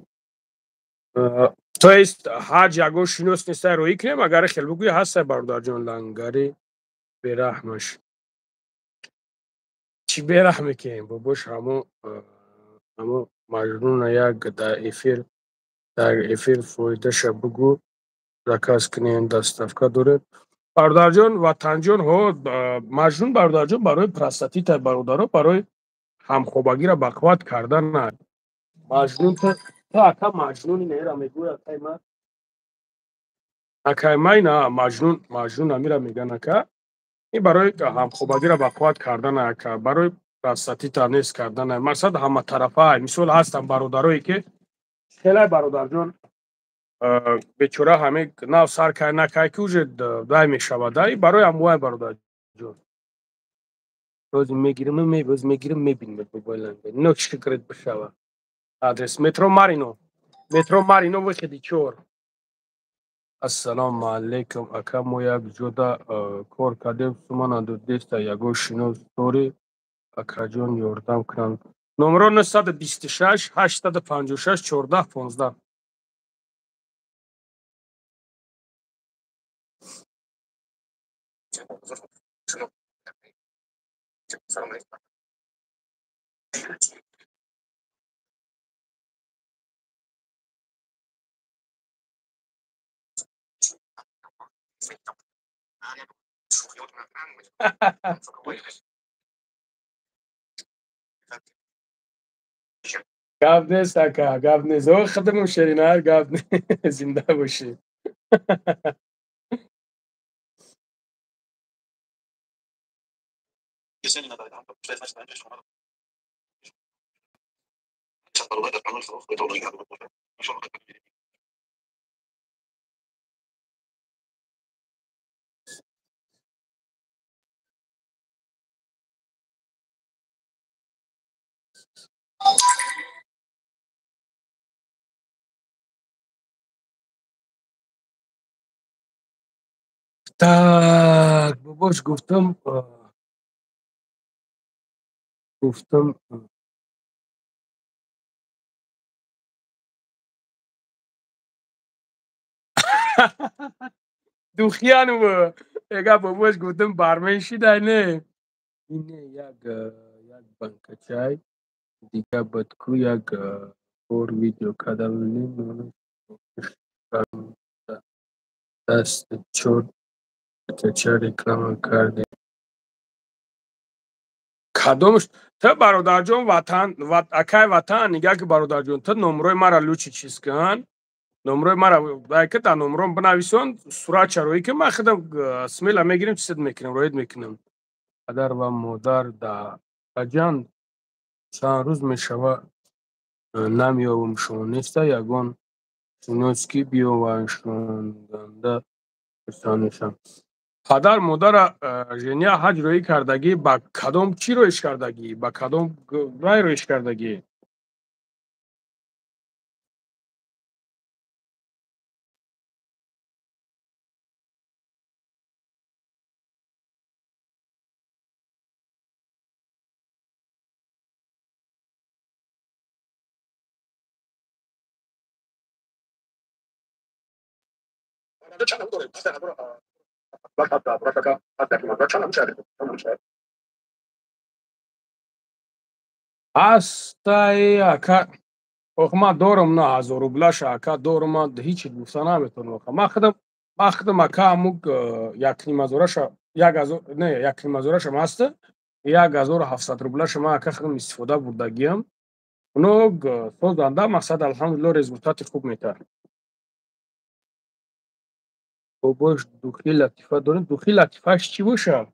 То есть ҳаҷ ягон шинос неста, роӣ кунем, агар хел бигӯӣ, ҳастай, бародарҷон. Лангари бераҳмаш чӣ бераҳм мекунем, бобош? Ҳамо маҷнуна як дар эфир фоидаша бугӯ, заказ кунем, доставка доред, бародарҷон, ватанҷон. Ҳо, маҷнун, бародарҷон, барои простатита, бародаро, барои ҳамхобагиро бақувват кардан маҷнун. Ту, ака, маҷнуни нера мегӯй, акай ма, акай май на маҷнун, маҷнун амира меган, ака. Ин барои ҳамхобагиро бақувват кардан, ака, барои простатита нест кардан, мақсад ҳаматарафа. Мисол, ҳастанд бародарое ки хелай, бародарҷон, бечора ҳаме нав сар кай накай ки уже дай мешавад, ай барои ҳамвай, бародарҷон. Рози мегирим, боз мегирим, мебинем, но чӣ бишава. Адрес: метро Марино, метро Марино, выходи 4. Ассалому алайкум, ака, мо як ҷода кор кардем, сума надодеста, ягон шинос дорӣ, акаҷон, ёрдам кунанд. Номеро 926 856 14 15. Гап нест, ака, гап нест. О, худамон ширинар, гап нест. Зинда бошӣ. Так, бобош, гуфтам, гуфтам, духияну эга, бобош, гуфтам, бармен шидай, не ине як банка чай дига буд ку, як бор видео кардам, даст чор ча реклама кардем. Кадомш ту, бародарҷон? Ватан, акай Ватан, нигаҳ ки, бародарҷон, ту номрои мара лучше чиз кун, номрои мара ки дар номром бинависон, суратча роӣ ки, ман худам смело мегирем, чизет мекунам, роид мекунам. Падар ва модар дар Аҷанд, чанд рӯз мешава, намеёбумшон. Неста ягон шинос, ки биёвашонданда хурсанд мешавам. Падар модара Женя ҳаҷ роӣ кардагӣ, ба кадом чӣ роиш кардагӣ, ба кадом рай роиш кардагӣ? Ҳастай, ака. Ох, ман дорам на ҳазор рублаша, ака, дорам, ман ҳичи гуфта наметавонам, ака. Ман худам, ака, ҳамук якним ҳазораша, як ҳазор не, якним ҳазорашам ҳаста, 1700 рублаша ман, ака, худам истифода бурдагиам. Оно созанда, мақсад, алҳамдулилло, результати хуб метаҳад. Бобош, духи латифа дорем? Духи латифааш чӣ бошад?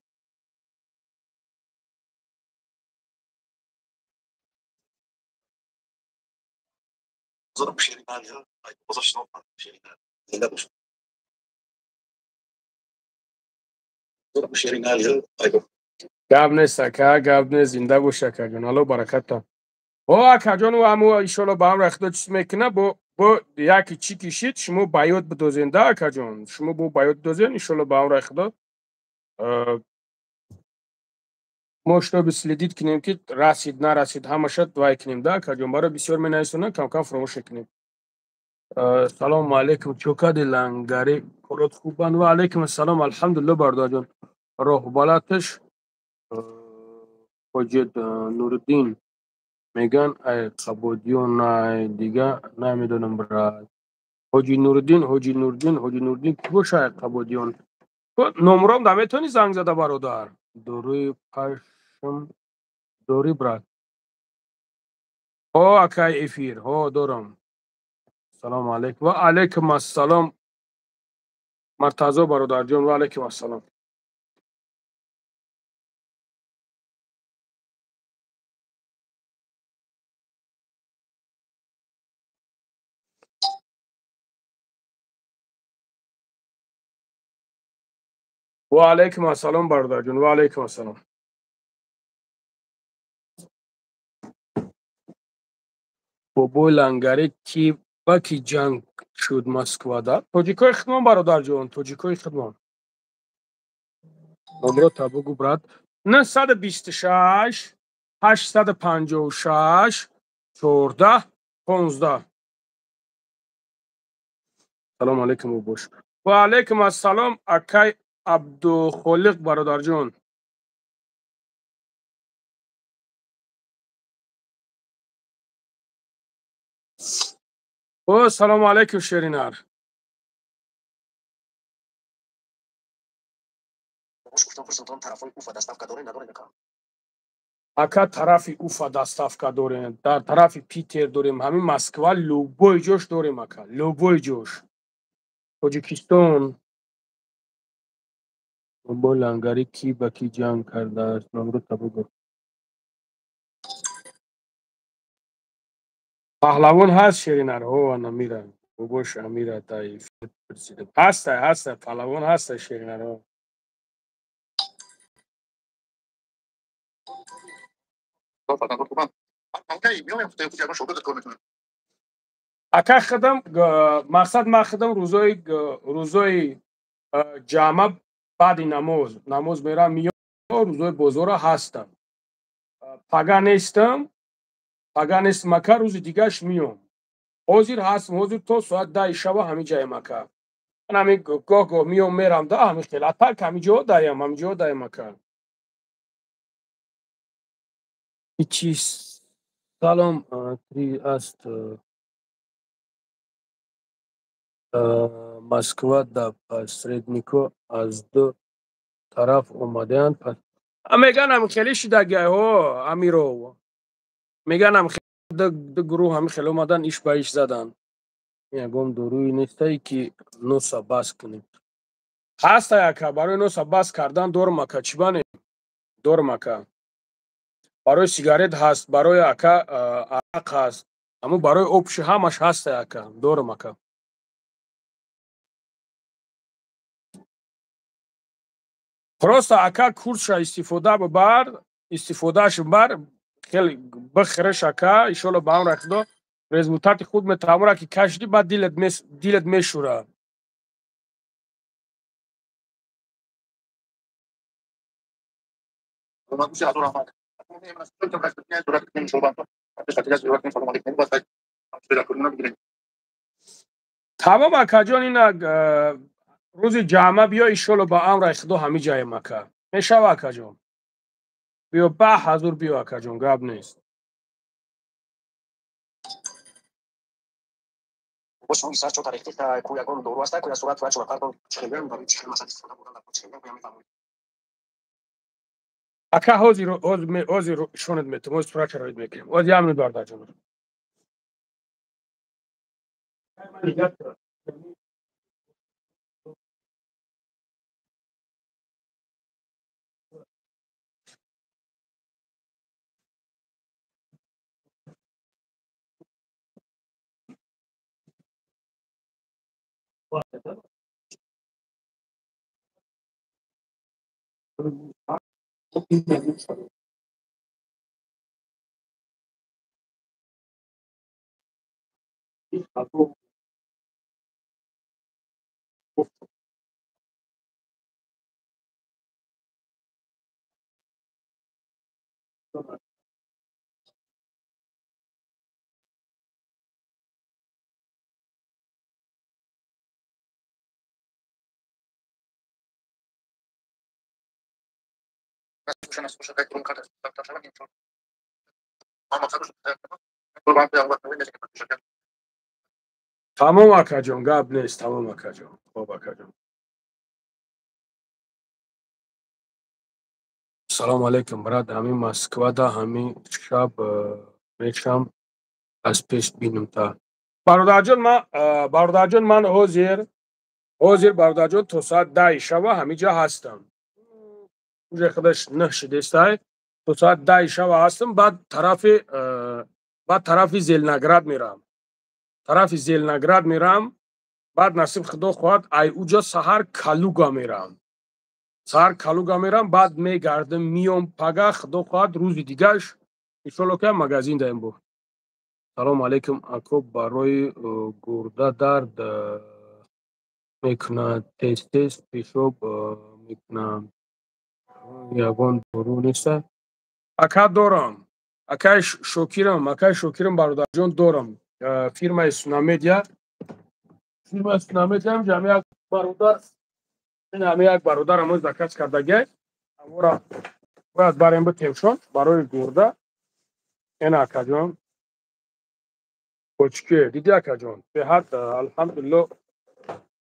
Гап нест, ака, гап нест. Зинда бош, акаҷон, Алло бараката. О, акаҷон, аму иншолло ба амри Худо чиз мекуна, бо яке чӣ кишид, шумо ба ёд бидозен да, акаҷон, шумо бо ба ёд бидозен, иншолло ба амри Худо мо чтобы следить кунем, ки расид, нарасид, ҳамаша вай кунем да, акаҷон. Барои бисёр менависонанд, камкам фуромӯш мекунем. Салому алайкум, чо кади, лангари, корот хубанд? Ва алайкум ассалом, алҳамдулилло, бародарҷон. Роҳбалаташ Хоҷид Нуриддин меган, ай Қабодиён, ай дига намедонам, брат. Ҳоҷи Нуриддин, Ҳоҷи Нуриддин, Ҳоҷи Нуриддин ки боша, ай Қабодиён? Номром да метавонӣ занг зада, бародар? Дорои пашм дорӣ, брат? Ҳо, акай эфир, ҳо, дорам. Салому алайкум. Ва алайкум ассалом, Мартазо бародарҷон, ва алайкум ассалом. Ва алайкум ассалом, бародарҷон, ва алайкум ассалом. Бобои лангарӣ ки Ба ки ҷанг шуд Москвада? Тоҷикои хидмон, бародарҷон, тоҷикои хидмон. Номрота бугу, брат. 926 856 14 15. Салом алейкум, бош. Ва алейкум ассалом, акай Абдухолиқ, бародарҷон. О, салому алейкум, шеринар. Ака, тарафи Уфа доставка дорем, дар тарафи Питер дорем, ҳамин Москва любой ҷош дорем, ака, любой ҷош. Тоҷикистон. Бо лангари кӣ ба кӣ ҷанг кардааст? Номрота бугӯ. Паҳлавон ҳаст, шеринар? О, ана мира. Бобош Амира даиф. Ҳастай, ҳастай, паҳлавон ҳастай, шеринар. Ака, хидам мақсад, ман хидам рӯзои ҷамъа баъди намоз мерам, миём, рӯзои бозора ҳастам. Пага нестам, пага нестам, ака, рӯзи дигаш миём. Ҳозир ҳастам, ҳозир то соат 10 шаба ҳамин ҷаем, ака. Ман ҳамин гоҳ гоҳ миём, мерам да, ҳамин хел. А так ҳамин ҷо даям, ҳамин ҷо даям, ака. Ҳичи салом три аст. Москва да посреднико аз ду тараф омадаанд. Меган ҳам хеле шидагиҳо, Амиров. Меган ҳам ду гурӯҳ ҳами хеле омадан, иш ба иш задан. Ягон доруи нестае ки носа бас кунем. Ҳастай, ака, барои носа бас кардан дорум, ака, чӣ бане? Дорум, ака. Барои сигарет ҳаст, барои, ака, арақ ҳаст. Аммо барои обши ҳамаш ҳастай, ака, дорум, ака. Просто, ака, курсша истифода бибар, истифодааш бар, хеле бихӯреш, ака, иншоалло ба амри Худо результати худ метавонра ки кашидӣ, баъд дилат мешӯра. Тамом, акаҷон, ина рӯзи ҷамъа биё, иншоалло ба амри Худо ҳамин ҷаем, ака. Мешава, акаҷон. Биё, ба ҳазур биё, акаҷон, гап нест. Ака, ҳозир ҳозир шонат метам, ҳозир сурат шароит мекунем. Ҳозир як минут, бародарҷон. Тамом, акаҷон, гап нест, тамом, акаҷон. Хоб, акаҷон. Салому алейкум, брат, ҳамин Москвада ҳамин шаб мешам аз пеш бинам та. Бародарҷон, ман, бародарҷон, ман ҳозир, бародарҷон, то соат 10 шаба ҳамин ҷа ҳастам. Уже худаш 9 шидестай. То соат 10 шаба ҳастам, баъд тарафи Зеленоград мерам. Тарафи Зеленоград мерам, баъд насиб Худо хоҳад, ай уҷо саҳар Калуга мерам. Саҳар Калуга мерам, баъд мегардам, миём пага, Худо хоҳад, рӯзи дигаш иншоалло ки магазин даем бо. Салому алейкум, ако, барои гурда дард мекунад, тез тез пешоб мекунам, ягон дору неста? Ака, дорам, акай Шокирам, акай Шокирам, бародарҷон, дорам. Фирмаи Сунамедиа, фирмаи Сунамедиа. Ҳами як бародар, ҳами як бародарам заказ кардагиай, амора бояд барем битемшон барои гурда. Ена, акаҷон, почке диди, акаҷон, беҳад, алҳамдулилло.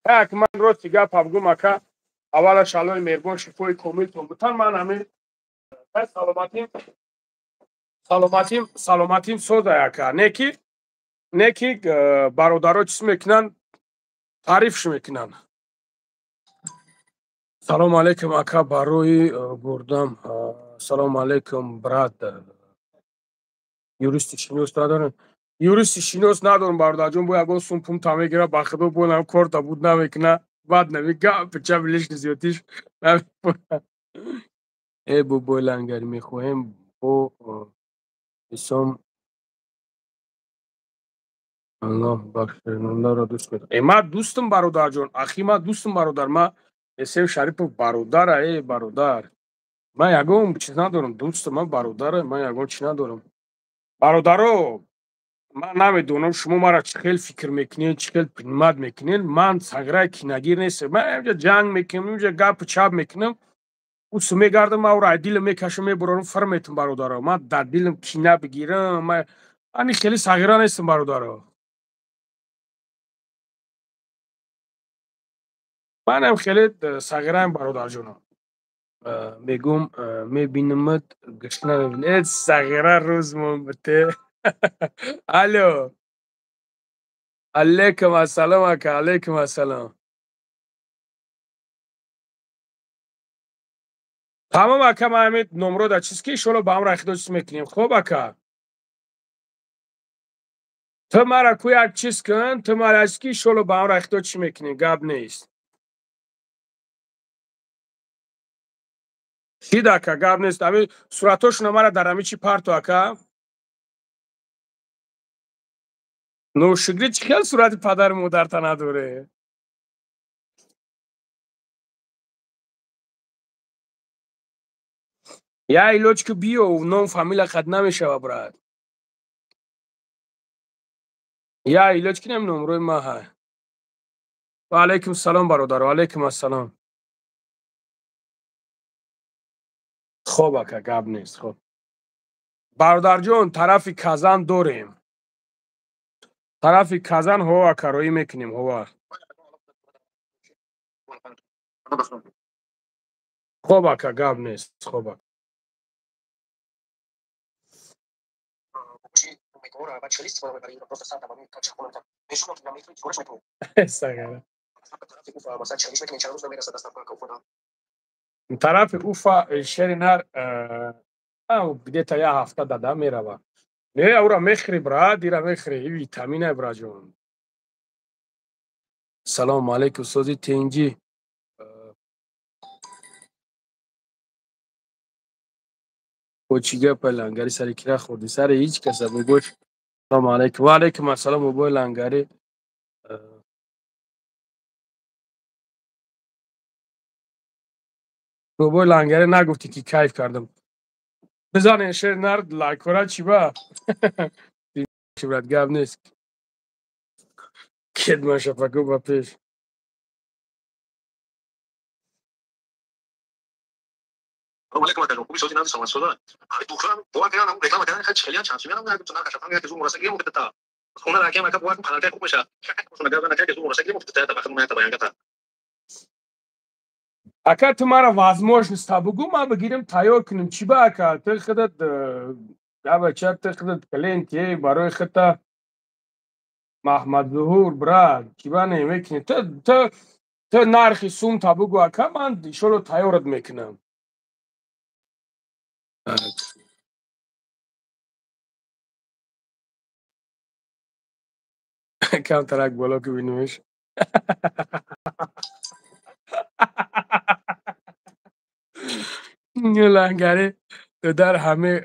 Як ман рости гапа бигӯм, ака, аввалаш Аллои меҳрубон шифои комилтон бутан. Ман ҳамин саломатим, саломатим, саломатим созай, ака. Не ки бародаро чиз мекунанд, таърифш мекунанд. Салому алейкум, ака, барои гурдам. Салому алейкум, брат, юристи шинос надорем? Юристи шинос надорам, бародарҷон. Бо ягон сум пумта мегира, ба худо, бонам корта буд намекуна, баъд нами гап чап лишний зиёдтиш. Э, бобои Лангари, мехоҳем бо исом. Аллоҳ бахшондаро дӯст медорам. Э, ман дӯстам, бародарҷон, ахи, ман дӯстам, бародар, ма Эсем Шарипов бародара. Э, бародар, ман ягон чиз надорам, дӯстам, ман бародара, ман ягон чиз надорам. Бародаро, ман намедонам, шумо маро чӣ хел фикр мекунед, чӣ хел принимать мекунед. Ман саграи кинагир нестам. Ман инҷа ҷанг мекунам, инҷа гапу чап мекунам, усу мегардам, ман ӯро аз дилам мекашам, мебурам, фир метам. Бародаро, ман дар дилам кина бигирам, ани хеле сағира нестам, бародаро. Манам хеле сағираем, бародарҷоно. Мегум, мебинамат, гушна мебин. Э, сағира, рӯзмон бите. Алло, алейкум ассалом, ака, алейкум ассалом. Тамом, ака, ман ҳамин номро да чиз ки, иншолло, ба ҳам рахидо чиз мекунем. Хуб, ака, ту мара ку як чиз кун, ту мара чиз ки, иншолло, ба ҳам рахидо чӣ мекунем, гап нест. Шид, ака, гап нест. Ами суратошуна мара дар ҳами чи парту, ака. Ношукрӣ, чӣ хел сурати падару модарта надоре? Я илоҷ ки биё, ном фамилия хат намешава, брат. Я илоҷ ки нами номрои ма ҳай. Ва алайкум салом, бародар, ва алайкум ассалом. Хоб, ака, гап нест. Хоб, бародарҷон, тарафи Казан дорем, тарафи Казан, ҳо, ака, роӣ мекунем, ҳова. Хоб, ака, гап нест, хоб, ака. Умедвора ва чӣ истифода мебарӣ? Просто сар табани то чӣ хона мешунам, ки намехӯри, чикораш мекунӣ? Сагара. Тарафи Уфа масалан чӣ мекунӣ? Чанд рӯз намерасад доставка Уфа? Тарафи Уфа, шери нар, где-то як ҳафта дада мерава. Не, ура мехӯри, брат, ира мехӯри, и витамина, браҷон. Салому алейкум, сози, тенҷӣ? Бо чӣ гапа, Лангари, сари кира хӯрдӣ? Сари ҳеҷ каса, бобош. Салому алейкум. Ва алейкум ассалом, бобои Лангари. Бобои Лангари, нагуфтӣ ки кайф кардам. Бизанен, шер нар, лайкора чӣ ба? Брат, гап нест. Кедман шафаку ба пеш. Салом алейкум, акаҷон, хуби, сози, нази, саломат, соза. Духтарам бовар кардам, реклама кардан, хеле хеле чанд сумиям нагуфтам, накашам, як зум мурасагӣ муфтата. Хона ракем, ака, бовар кун, паланкай хуб меша. Гап нака, зум мурасагӣ муфтата, та бахт та баянгата. Ака, ту мара возможность та бугӯ, ман бигирам, тайёр кунем. Чӣ ба, ака, ту худат габача, ту худат клиент е барои худта. Маҳмадзуҳур, брат, чӣ ба намекунӣ? Ту нархи сум та бугӯ, ака, ман иншолло тайёрат мекунам. Камтарак боло ки бинемеш. Лангари, ту дар ҳамаи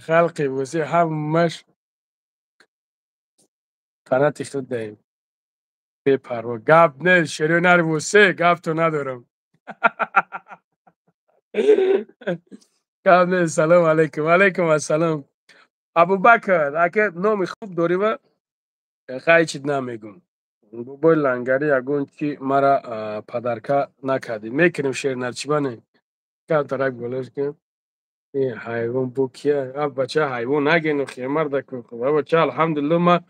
халқи боси, ҳамаш Фанати худ даем. Бепарво. Гап нест, шерои нари восе, гапто надорам. Гап нест, салом алейкум. Алейкум ассалом. Абубакр, ака номи хуб дорӣ ва хай чиз намегум. Бобои лангари ягон чи мара падарка накардӣ. Мекунем шернар чӣ бане? Камтарак болош кун. Ҳайвон бо кия? А бача ҳайвон нагену хемарда ку. Бача алҳамдулилло ма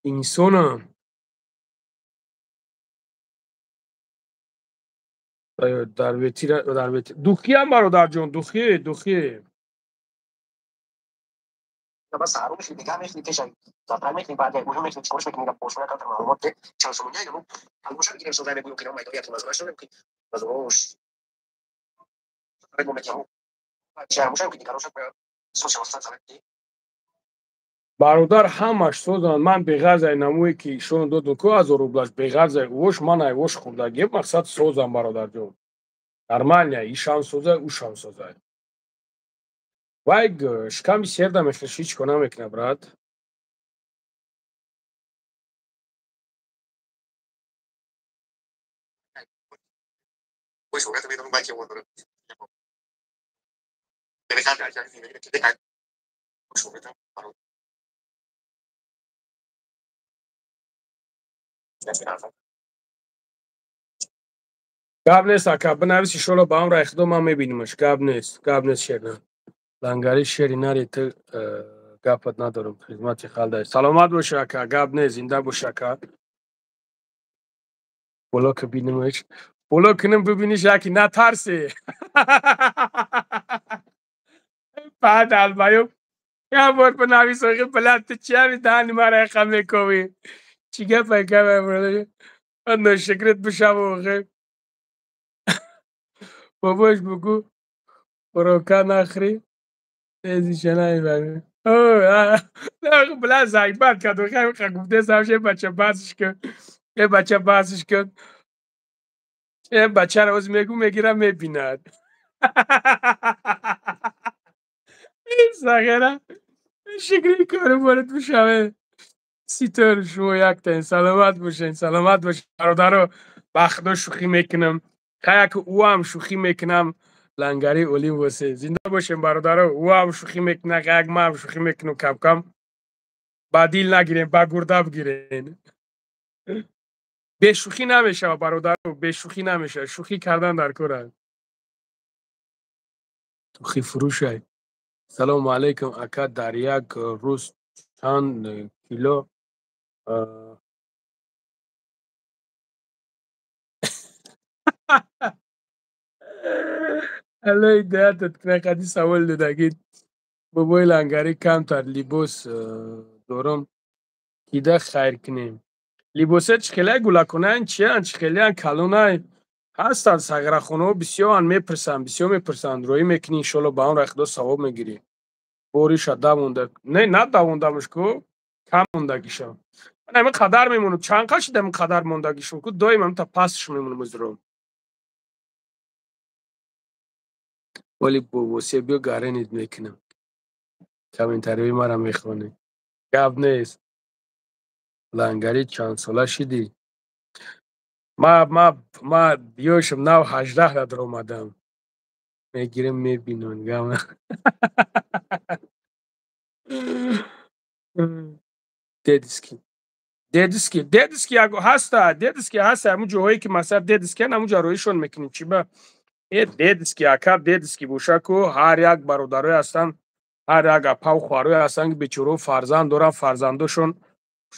инсонам. Дар ветира дар вети духиам бародарҷон, духи, духи. Бародар ҳамаш созанд. Ман беғарзаи намое ки ишон додум ку 1000 рублаш беғарзаи ӯш ман айвош хӯрдагӣ мақсад созам бародарҷон. Нормально, ишам созай, ӯшам созай. Вай шиками серда мехӯрш ҳеҷ кор намекунад, брат. Гап нест ака, бинавис иншоалло ба амраи худо ман мебинимаш. Гап нест, гап нест шерна. Лангари шери нари ту гапат надорам, хизмати халдай. Саломат бош ака, гап нест, зинда бош ака. Боло ки бинимаш. Боло кунем бибиниш яки натарси. Баъд албаю як бор бинавис охи блядь ту чи ҳами даҳани мара яқа мековӣ? Чӣ гапай гапай бародар? Ношукрит бишаву охи. Бобош бугу хӯрока нахӯрӣ тезиша намебарӣ. Бля заебат кард охи гуфтесам ше бача басш кун. Э бача басш кун. Э бачаро оз мегӯ мегира мебинад. Сағира шукри кору борит бишаве. Ситор шумо яктаин саломат бошен, саломат бошен бародаро. Ба худо шӯхӣ мекунам. Хаяк ӯам шӯхӣ мекунам. Лангари олим восе. Зинда бошем бародаро. Ӯам шӯхӣ мекунам, хаяк маам шӯхӣ мекунам кам-кам. Ба дил нагирем, ба гурда бигирен. Бешӯхӣ намешава бародаро, бешӯхӣ намешава. Шӯхӣ кардан дар кор аст. Тухи фурӯшай. Салому алайкум ака, дар як рӯз чанд кило Алло ҳидоятат кунад қади савол додагӣ. Бобои лангарӣ камтар либос дорам кида хайр кунем. Либосе чӣ хеле гулаконаанд, чиянд, чӣ хелеанд, калонай ҳастанд сағирахонаҳо бисёранд, мепурсанд, бисёр мепурсанд. Роӣ мекунӣ иншоалло ба амраи худо савоб мегирӣ. Бориша давонда. Не, надавондамш ку, кам мондагиша. Ман ҳамин қадар мемонам. Чанд қад шуда ҳамин қадар мондагишум ку, доим ҳамин пастш мемонам озро. Вале бобосе биё гаренид мекунам. Комментариҳои мара мехонӣ. Гап нест. Лангари чанд сола шидӣ? Ма ёшам нав 18 дар омадам. Мегирем мебинон. Гап Дедиски. Дедиски, дедиски ҳаста, дедиски ҳаста, ҳамун ҷоҳое ки масалан дедискиян, ҳамун ҷо роишон мекунем. Чӣ ба? Э дедиски ака, дедиски боша ку ҳар як бародарое ҳастанд, ҳар як апаву хоҳарое ҳастанд ки бечораҳо фарзанд доранд, фарзандошон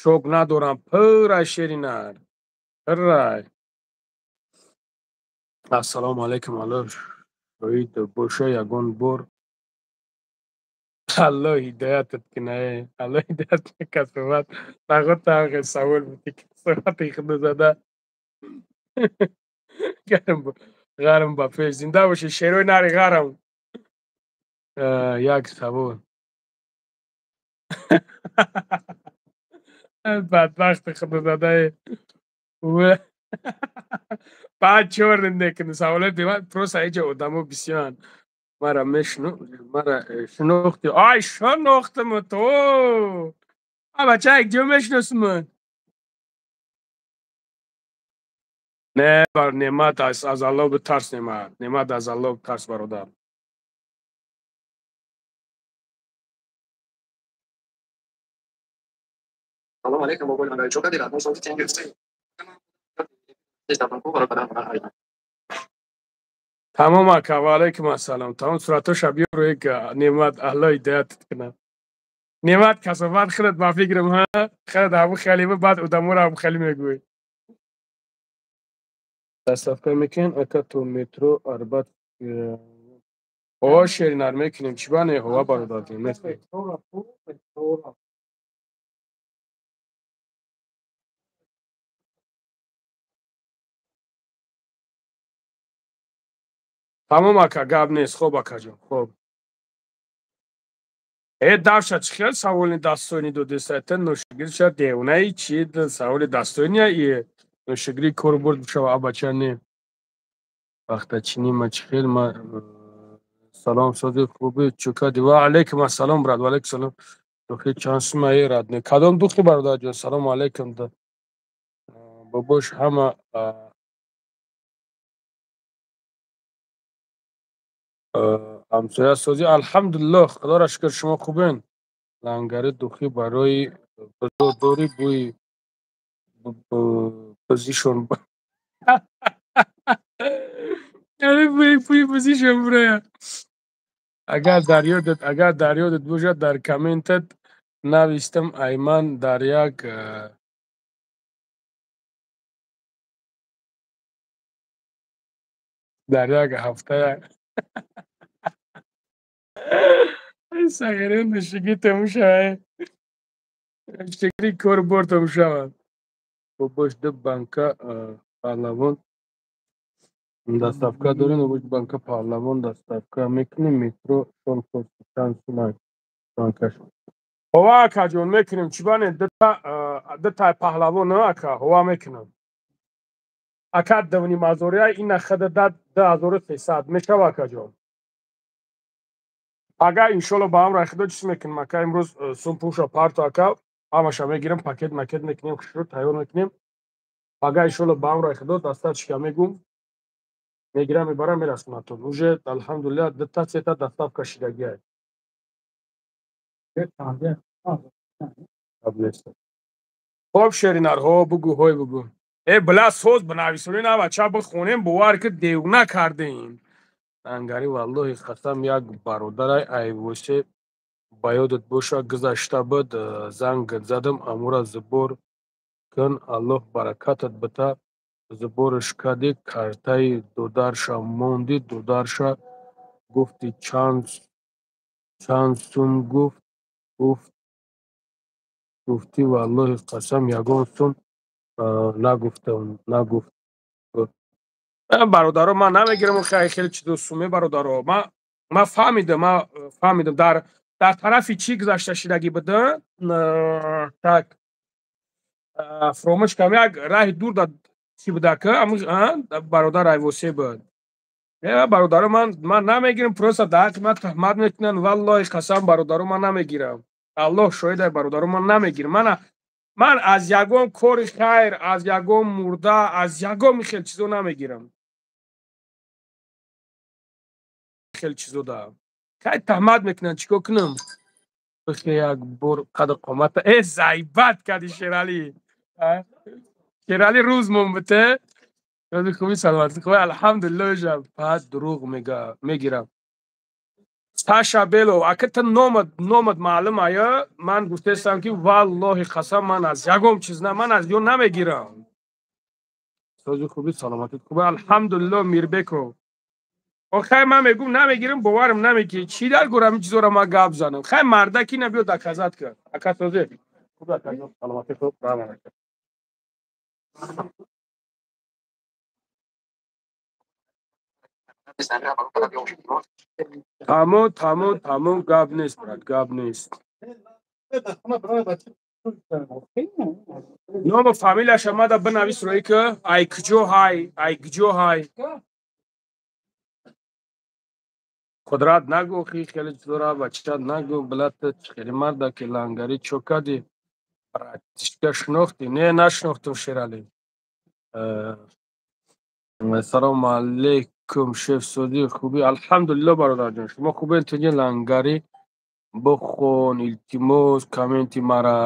шок надоранд. Пурай шеринар. Пурай. Ассалому алайкум, алло шоҳид боша ягон бор. Алло ҳидоятат кунад, алло ҳидоят кунад касофат. Наход таҳқи савол будӣ касофати худо зада. Ғарм ба пеш. Зинда бошед, шерои нари ғарм. Як савол. Бадбахти худо задае. Баъд чор мекунӣ саволои бева просто иҷа одамо бисёранд. Мара мешну мара шинохти. Ай шинохтам ту. А бача як ҷо мешиносам. Не, бар Неъмат, аз Аллоҳ битарс, Неъмат. Неъмат, аз Аллоҳ битарс, бародар. Салом алейкум, бобои лангари, чо кардӣ? Радмон сози тенги. Тамом, ака, ва алайкум ассалом. Тамом, суратоша биёр, Неъмат, Аллоҳ ҳидоятат кунад. Неъмат, касофат худат ба фикрам, ҳа? Худат ҳамун хеле, баъд одаморо ҳамун хеле мегӯӣ. Доставка мекунем, ака, то метро Арбат? Ҳова, шеринар, мекунем, чӣ ба не, ҳова, бародарҷон, мекунем. Тамом, ака, гап нест. Хоб, акаҷон, хоб. Э, давша, чӣ хел саволи дастойнӣ додеста? Та ношигирша девонаи чи? Саволи дастойния и ношигирӣ кор бурд бишава, абача, не. Вақтачини ма чӣ хел ма. Салом, сози хуби, чӯ кардӣ? Ва алайкум ассалом, брат, ва алайкум салом. Духи чанд сумаи, родной? Кадом духи, бародарҷон? Салому алайкум, бобош, ҳама ҳамсоя созӣ? Алҳамдулиллоҳ, худоро шукр, шумо хубен? Лангари, духи барои бизо дорӣ? Бӯи бизишон, бӯи бизишон бурая. Агар дар ёдат бошад, дар комментат навистам, айман дар як ҳафта сағири нушигӣ тамошава, шикри кор бор тамошава. Бобош, ду банка Паҳлавон доставка дорем? Бобош, банка Паҳлавон доставка мекунем? Метро Шонкор чанд сумай банкаш? Ҳова, акаҷон, мекунем, чӣ ба не. Дута Паҳлавон, ака, ҳова, мекунам, ака. 2,5 ҳазория ина хада дад, 2300 мешава, акаҷон. Ага, иншолло, ба амраи худо чиз мекунем, ака. Имрӯз сум пулша парто, ака, ҳамаша мегирем, пакет макет мекунем, хушрӯ тайёр мекунем. Ага, иншолло, ба амраи худо доставщика мегум, мегирам, мебарам, мерасонатон. Уже, алҳамдулилла, дута сета доставка шидагиай. Хоб, шеринарҳо, бугӯ, ҳой, бугӯ. Э, била, соз бинависонӣ, на, бача, бихонем, бовар ки девона кардем. Ангари, валлоҳи қасам, як бародарай айвосе, ба ёдат боша, гузашта буд, занг задам, амура сбор кун, Аллоҳ баракатат бита. Сборш кардӣ, картаи додарша мондӣ, додарша гуфти чанд сум гуфт, гуфтӣ валлоҳи қасам, ягон сум нагуфтам, нагуфт. Бародаро, ман намегирам хеле чизо суме, бародаро. Ман фаҳмидам, ман фаҳмидам, дар тарафи чӣ гузашта шидагӣ буда. Так, фуромӯш кардам, як раҳи дур да чӣ буда, бародар айвосе буд. Бародаро, ман намегирам, просто дар ҳаққи ман туҳмат мекунанд. Валлоҳи қасам, бародаро, ман намегирам, Аллоҳ шоҳид, бародаро, ман намегирам. Ман аз ягон кори хайр, аз ягон мурда, аз ягон хел чизо намегирам, хел чизо да кай туҳмат мекунанд, чӣ кор кунам? Бихе, як бор қаду қомата э зайбат кади, Шералӣ. Шералӣ, рӯз мон бите, рӯзи хуби, саломатӣ хуби, алҳамдулиллоҳ. Баъд дурӯғ мегирам. Саша Белов, ака, та номат маълум ая. Ман гуфтаистам, ки валлоҳи қасам, ман аз ягон чиз на, ман аз ё намегирам. Сози хуби, саломатит хуби, алҳамдулиллоҳ. Мирбеков, охай, ман мегӯм намегирам, боварам намекунӣ. Чӣ дар гӯрам ин чизоро ман гап занам? Хай, мардаки на, биё доказать кар. Ака, созе хуб, ака, саломатӣ хуб, раҳмат, ака. Тамом, тамом, тамом, гап нест, брат, гап нест. Ному фамилияша мада бинавис, рӯи ки ай куҷо ҳай, ай куҷо ҳай. Қудрат, нагӯ, хи хеле чизора, бача, нагӯ, билата хеле марда ки. Лангари, чо кардӣ, братишка, шинохтӣ? Не, нашинохтам, Шералӣ. Салому алейкум, шеф Содиқ, хубӣ? Алҳамдулилло, бародарҷон, шумо хубед? Тинҷи лангарӣ бихон, илтимос, комменти мара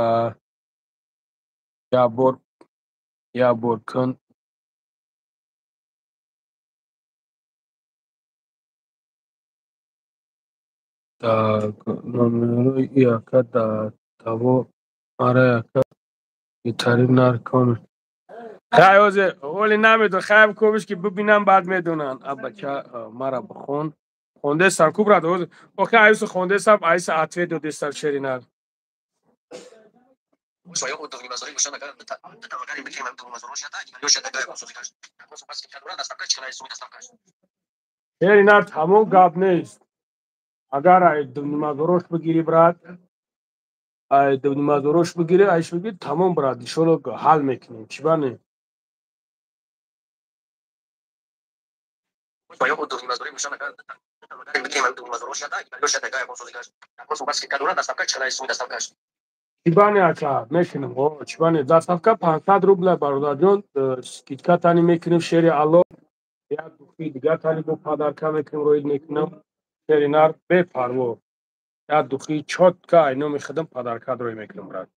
як бор кун. Так, номерои и ака дар таво мара ака беҳтарин нарх кон. Хай, ҳозир оли намедон, хайм ковиш ки бибинам, баъд медонанд. А бача, мара бихон. Хондестам ку, брат, ҳозир охи айсу хондестам, айса ответ додестам, шери нар. Шери нар, тамом, гап нест. Агар ай дувнимазорош бигирӣ, брат, ай дувнимазорош бигирӣ, айш бигирӣ, тамом, брат, иншолло, ҳал мекунем. Чӣ ба не? Чӣ ба не, ака, мекунем. О, чӣ ба не? Доставка 500 рубля, бародарҷон, скидка тани мекунем, шери Алло, як духи дига тани бо подарка мекунем, роид мекунам. Шери нар, бепарво. Як духи чётко ай номи худам подарка рой мекунам, брат.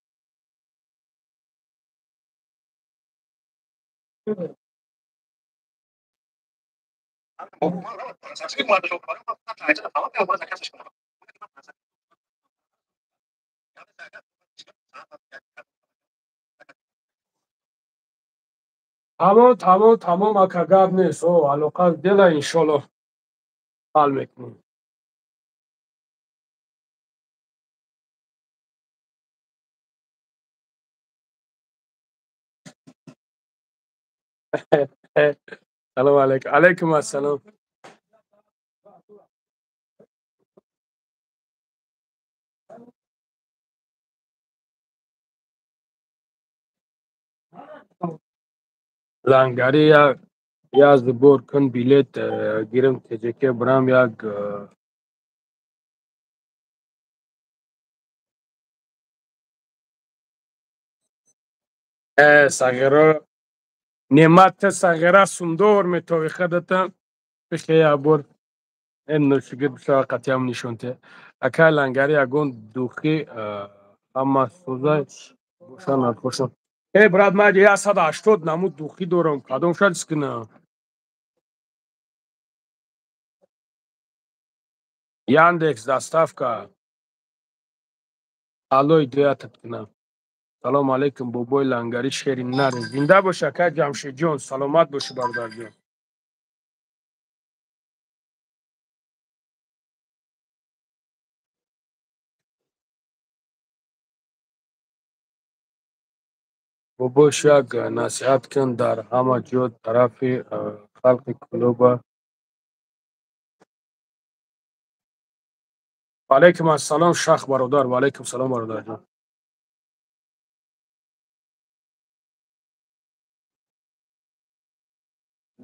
Тамом, тамом, тамом, ака, гап нест. О, алоқа дела, иншолло, ҳал мекунем. Салому алейкум. Алейкум ассалом. Лангари як сбор кун, билет гирам, ТЖК бирам як. Сағиро неъмат, сағира сумдор метови худата бихе як бор нӯшигир бишава, қатъиам нишон те. Акай лангари, ягон духи ҳама соза боша, нархошон. Э, брат, ман 180 намуд духи дорам, кадом шад скина? Яндекс доставка. Алло ҳидоятат кунам. Салому алейкум, бобои лангари, шери нар. Зинда бош, ака Ҷамшидҷон, саломат бошӣ, бародарҷон. Бобош, як насиҳат кун дар ҳама ҷо тарафи халқи клуба. Ваалайкум ассалом, шах бародар, ваалайкум салом, бародарҷон.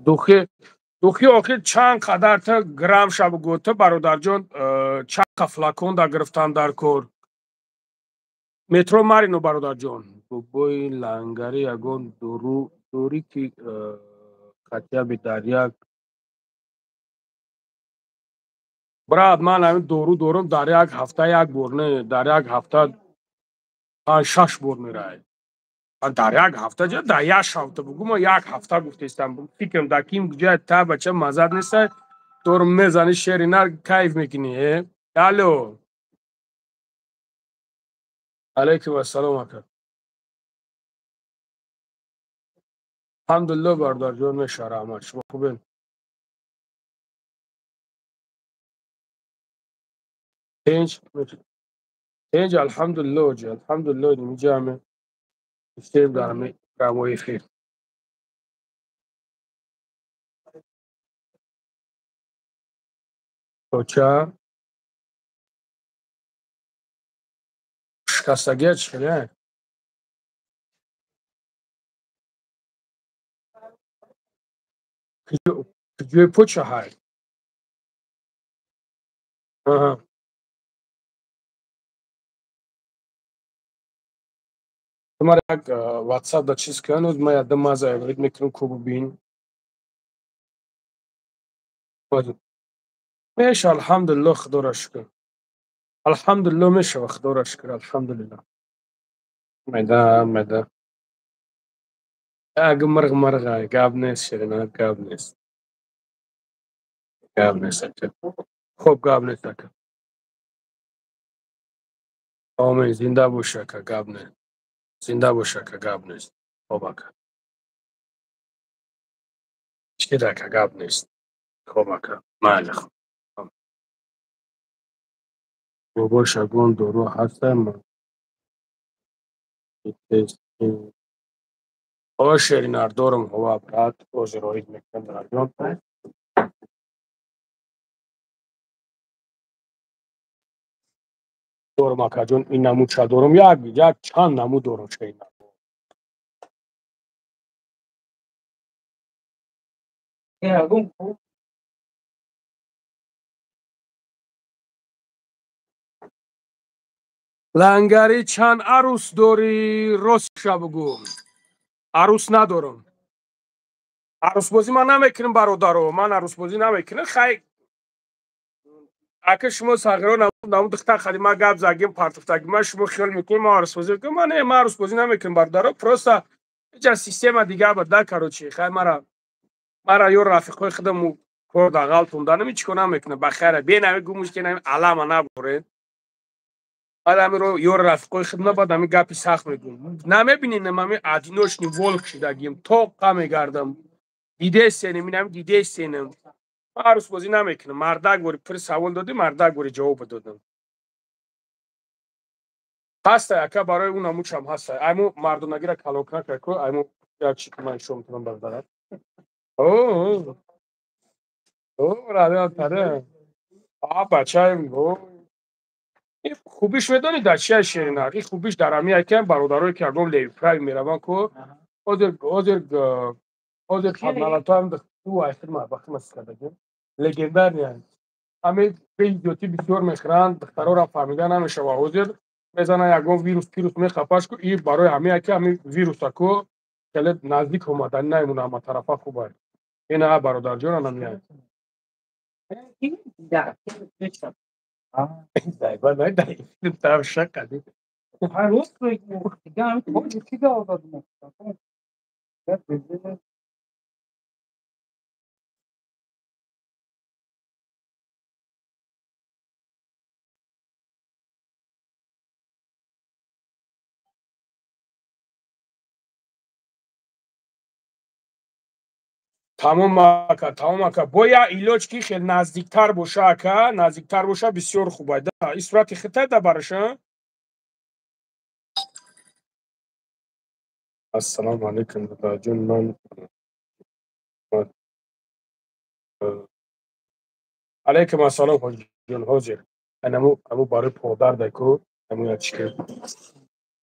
Духи охир чанд қадар та грамм ша бугӯ ту, бародарҷон, чанд қа флакон да гирифтан дар кор? Метро Марино, бародарҷон. Бобои лангари, ягон дору дорӣ ки хотя бы дар як, брат, ман ҳамин дору дорум, дар як ҳафта як бор не, дар як ҳафта панҷ шаш бор меравад. Дар як ҳафта ҷа дар як ҳафта бугӯ, ма як ҳафта гуфтестам. Фикрам дар ким ҷай та бача мазад нестай, дору мезанӣ, шери нар, кайф мекунӣ. Э, алло, алайкум ассалом, ака. Алҳамдулилло, бародарҷон, меша, раҳмат. Шумо хубед? Тинҷ тинҷ, алҳамдулилло, ҷи, алҳамдулилло, нимиҷаме истем дар прямой эфир. Поча шикастагия чӣ хеле? Куҷои поча ҳай? Аҳа. Мара як ватсап да чиз кунад, ма ядда маза эврид мекунам, ку бубин. Меша, алҳамдулилло, худоро шукр. Алҳамдулилло, мешава, худоро шукр, алҳамдулилло. Майда, майда. Аг мирғ мирғай, гап нест, Ширина, гап нест. Гап нест, ака. Хуб, гап нест, ака. Омин, зинда бош, ака, гап нест. Зинда бош, ака, гап нест. Хуб, ака. Шир, ака, гап нест. Хуб, ака, майли, хуб. Бобо, ягон дору ҳаста? О, Шеринар, дорум, ҳова, брат, ҳозир оид мекунам, дарҷон. Дорум, акаҷон, ин намудша дорум, як чанд намуд дорум, Шеринар. Лангари, чанд арӯс дорӣ? Ростша бугӯ. Арӯс надорам. Арӯсбозӣ ман намекунам, бародаро, ман арӯсбозӣ намекунам. Хай, ака, шумо сағиро намуд духтар хади ман гап загим, партофтаги ман, шумо хиёл мекунед ман арӯсбозӣ мекунам. Ман не, ман арӯсбозӣ намекунам, бародаро, просто иҷа система дигар буд да, короче. Хай, мара ё рафиқҳои худам кор дағалтонданам, ҳеҷ кор намекунам. Ба хайра, бенами гумуш ки нами алама наборед. Баъд ҳамиро ёр рафиқои худна, баъд ҳами гапи сахт мегӯм. Намебинем, ҳами одиночный волк шидагим, тоққа мегардам. Дидесенем, инами дидесенем. Ман арӯсбозӣ намекунам. Мардак бори пир савол додӣ, мардак бори ҷавоб додам. Ҳастай, ака, барои ӯ намучам ҳастай. Айму мардонагира калок накард ку, айму як чи ки ман ишо метавонам бародарам. О, о, рада, тара. А, бачаем, о. Хубиш медонӣ дар чия, Шерина? И хубиш дар ҳамин ки бародарое ки ягон левый правый мераванд ку, ҳозир падналатоам ду легендарный ҳамин беидиётӣ бисёр мехӯранд, духтарора фаҳмида намешава. Ҳозир мезана ягон вирус пирус мехапаш ку, и барои ҳамин ки ҳамин вируса ку хеле наздик омадан намемона, ҳама тарафа хуб ай. Ина, бародарҷон, анамия. Дай, дай, дай. Там шака. Ҳар рӯз дига ҳамин тоҷи чӣ гап додем? Тамом, ака, тамом, ака. Бо як илоҷ ки хел наздиктар боша, ака, наздиктар боша, бисёр хуб ай. Да, и сурати хитай да бараша. Ассалому алайкум, дадаҷон, ман алайкум ассалом, ҳоҷиҷон, ҳозир. Анаму аму барои подардай ку, аму як чӣ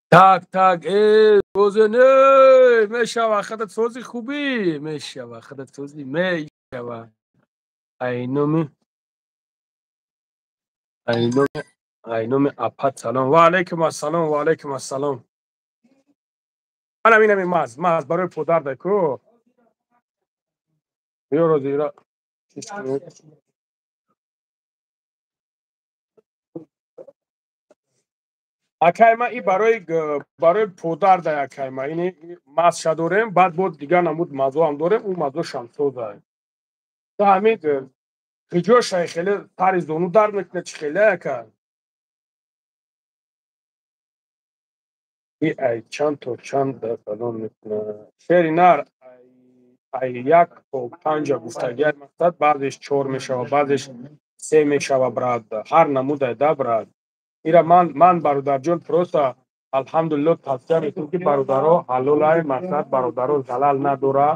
так так э созе не мешава, худат сози хубӣ мешава, худат сози мешава. Айноми апат салом. Ва алайкум ассалом, ва алайкум ассалом. Манам инами маз барои подардай ку. Биёро зира. Акай ма, и барои подардай, акай ма, ини мазша дорем, баъд бо дигар намуд мазоам дорем, ӯ мазошам созай. Та ҳамин хиҷошай хеле тари зону дард мекунад, чӣ хеле, ака? И ай чанд то чанд фалон мекунад? Шери нар, ай як то панҷа гуфтагиай, мақсад, баъзеш чор мешава, баъзеш се мешава, брат, ҳар намудай да, брат. Ира ман, бародарҷон, просто алҳамдулилло тавсия мекунам ки бародаро ҳалолай, мақсад, бародаро залал надора.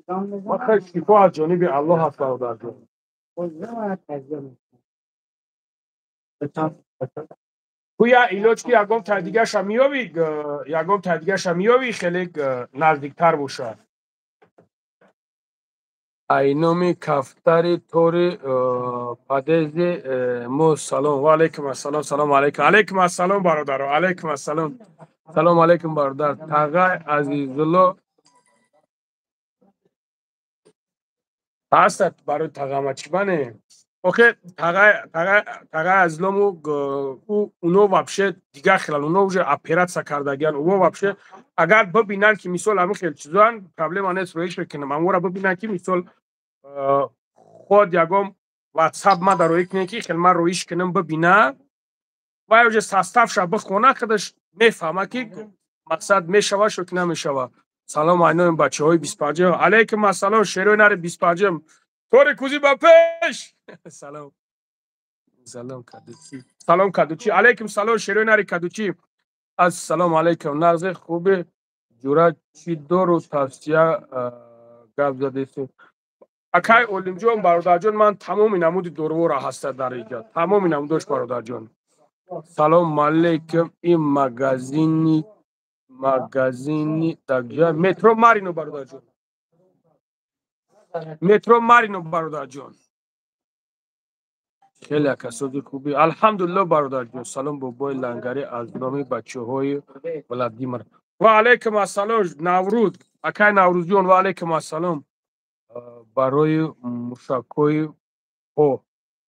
Ма шифо аз ҷониби Аллоҳ аст, бародарҷон. Ку я илоҷ ки ягон тай дигаша меёвӣ, ягон тай дигаша меёвӣ, хеле наздиктар бошад. Айноми кафтари тори падези мо салом. Ва алайкум ассалом, салом алайкум. Алайкум ассалом, бародаро, алайкум ассалом. Салом алайкум, бародар. Тағай Азизулло. Ҳастад барои тағама, чӣ бане? Охе, тағаи азлому уно вообще дигар хелан, уно уже оператсия кардагиян, уно вообще агар бибинанд, ки мисол ҳамин хел чизоан, проблема нест, роиш мекунам. Амора бибинанд, ки мисол худ ягон ватсап ма дароӣ кунем, ки хел ман роиш кунам, бибина вай уже составша бихона, худаш мефаҳма, ки мақсад мешава шо ки намешава. Салом айноем бачаҳои 25-м. Алейкум ассалом, шерои нари 25-м. Тори кӯзи ба пеш. Салом. Салом, кадучи. Салом, кадучи. Алейкум салом, шерои нари кадучи. Ассалому алейкум. Нағзе, хубе? Ҷура, чӣ дору тавсия гап задесем? Акай Олимҷон, бародарҷон, ман тамоми намуди доруворо ҳаста дар иҷа. Тамоми намудош, бародарҷон. Салом алейкум. Ин магазини дар метро Марино, бародарҷон. Метро Марино, бародарҷон. Хеле акасози хуби. Алҳамдулилло, бародарҷон. Салом, бобои Лангарӣ, аз номи бачаҳои Владимир. Ва алейкум ассалом, Наврӯз. Акай Наврӯзҷон, ва алейкум ассалом. Барои мушакҳои по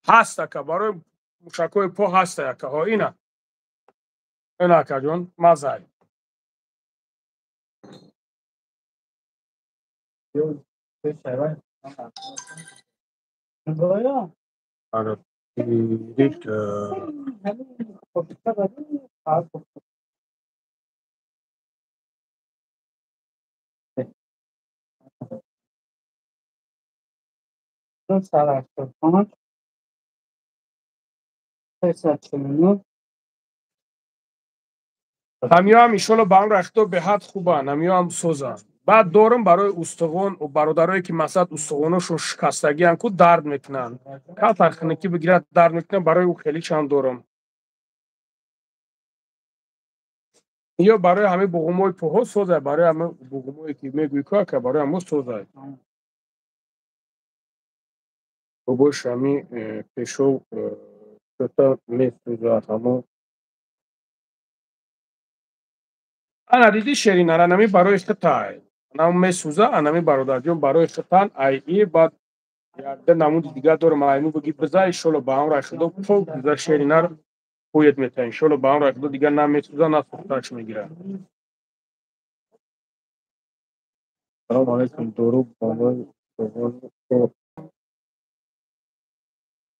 ҳаст, ака, барои мушакҳои по ҳаст, ака. Ҳо, ина. Ина, акаҷон, мазай. Арапирит. 185, 349. Ҳамиёам иншолло ба он рахто беҳад хубанд, ҳамиёам созанд. Баъд дорум барои устуғон, бародарое, ки масалан устуғоношон шикастагианд ку, дард мекунанд. Камтар хунукӣ бигирад, дард мекунанд, барои ӯ хеле чанд дорум. Ё барои ҳамин буғумои поҳо созай, барои ҳамин буғумое, ки мегӯӣ ку, ака, барои ҳамо созай. Бобош, ҳамин пешов чота месӯзад ҳамо. Ана дидӣ, шеринар, анами барои хитай. Анам месӯза, анами, бародарҷон, барои хитан ай и баъд якда намуди дигар дорам, айму биги биза, иншолло ба амри Худо пок биза, шеринар, ҳуят мета. Иншолло ба амри Худо дигар на месӯза, на сӯхташ мегирад. Салому алейкум, дору барои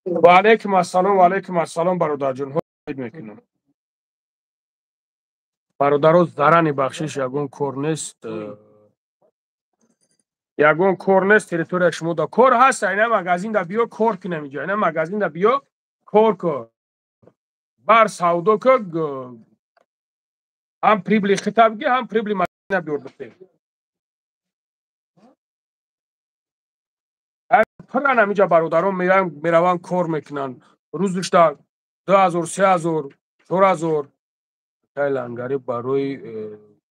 Ва алейкум ассалом, ва алейкум ассалом, бародарҷон. Мекунам. Бародаро, зарани бахшиш, ягон кор нест. Ягон кор нест, территория шумо да кор ҳаст, айна магазин да биё кор кунам иҷо, айна магазин да биё кор кун. Бар савдо ку, ҳам прибыли хита биги, ҳам прибыли магазина биёр бите. Пуран ҳамиҷа бародарон мераванд, кор мекунанд. Рӯзушда 2000, 3000, 4000. Акай Лангарӣ, барои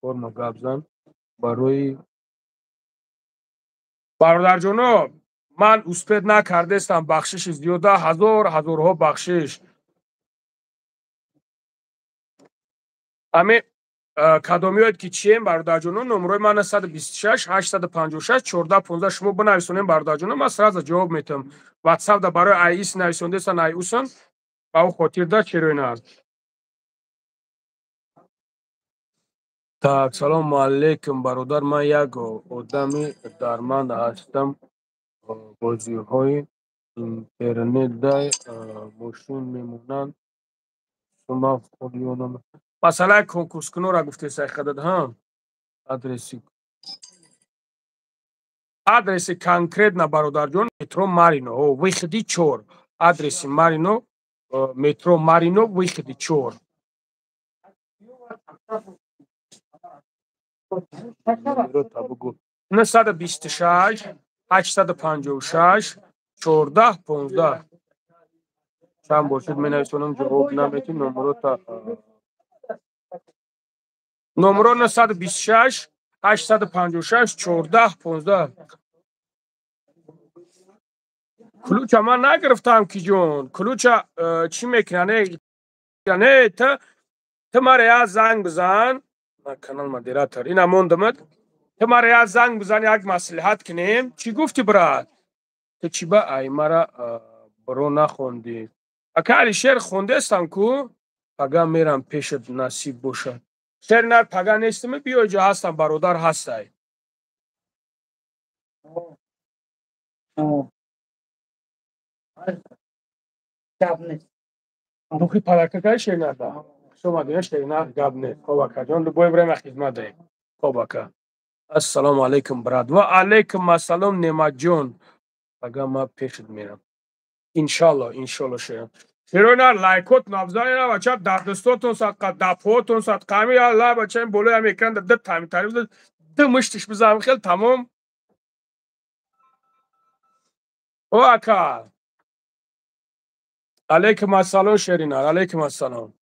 форма гап зан. Барои бародарҷоно, ман успеть накардестам, бахшиши зиёда, ҳазор ҳазорҳо бахшиш. Ами кадомиёед, ки чием, бародарҷоно, номерои ман 126 856 14 15, шумо бинависонем, бародарҷоно, ман сразу ҷавоб метиҳам. Ватсап да барои аис нависондесан, айусан, ба ӯ хотир да чероина аст. Так, салому алейкум, бародар, ман як одами дарманд ҳастам. Бозиҳои интернетда мошин мемонанд. Сума худ ёдам. Масъалаи конкурскунора гуфтесай хадад, ҳа? Адреси конкретно, бародарҷон, метро Марино, выходи 4. Адреси Марино, метро Марино, выходи 4. 926 856 14 15. Чанд бошед, менависонам, ҷавоб наметӣ номерота. Номеро 926 856 14 15. Ключа ман нагирифтам, ки ҷон. Ключа чӣ мекунад? Не, ту мара як занг бизан. Канал модератор. Ина мондамад. Ту мара як занг бизан, як маслиҳат кунем. Чӣ гуфтӣ, брат? Ту чӣ ба аймара биро нахондӣ? Ака Алишер, хондестам ку. Пага мерам пешат, насиб бошад. Шер нар, пага нестам, биё, ҷо ҳастам, бародар ҳастай. Духи подарка кай шернарда? Шумо шернар, гап нест. Хоб, акаҷон, любое время хизмат даем. Хоб, ака. Ассалому алайкум, брат. Ва алайкум ассалом, Нематҷон. Пага ма пешат мерам. Иншалло, иншалло, шерам. Шерона, лайкот набзанена, бача, дар дастотон садқа, дафотон садқа, ами алла, бача, ин болои ами экран да тами тариф ду муштиш бизанам, хел тамом. О, ака. Алейкум ассалом, Шеринар, алейкум ассалом.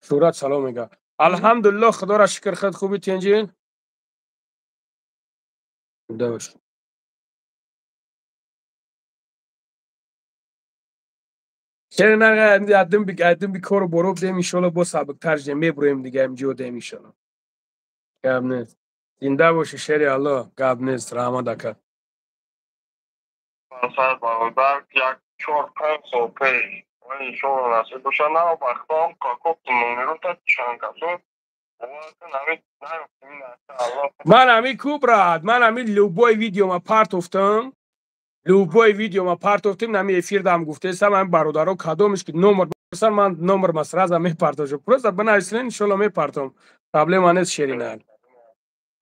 Шӯрат салом мега. Алҳамдулилло, худоро шукр, худ хуби, тинҷин? Зинда бош. Шеринар, аддим би кору боро бидем, иншолло, бо сабуктар ждем, мебуроем дига, имҷо дем, иншолло. Гап нест. Зинда боши, шери Алло, гап нест, раҳмат, ака. Бародар, як 4-5 сол пеш, иншолло, насиб боша, навбахтом какопту номерота чанд касо. Ман ами ку, брат, ман ами любой видео ма партофтам, любой видео ма партофтем, нами эфир дам гуфтесам, ами бародаро кадомиш ки номер басан, ман номер ма сразу мепартошам. Просто бинависен, иншолло, мепартом. Проблема нест, Шеринар.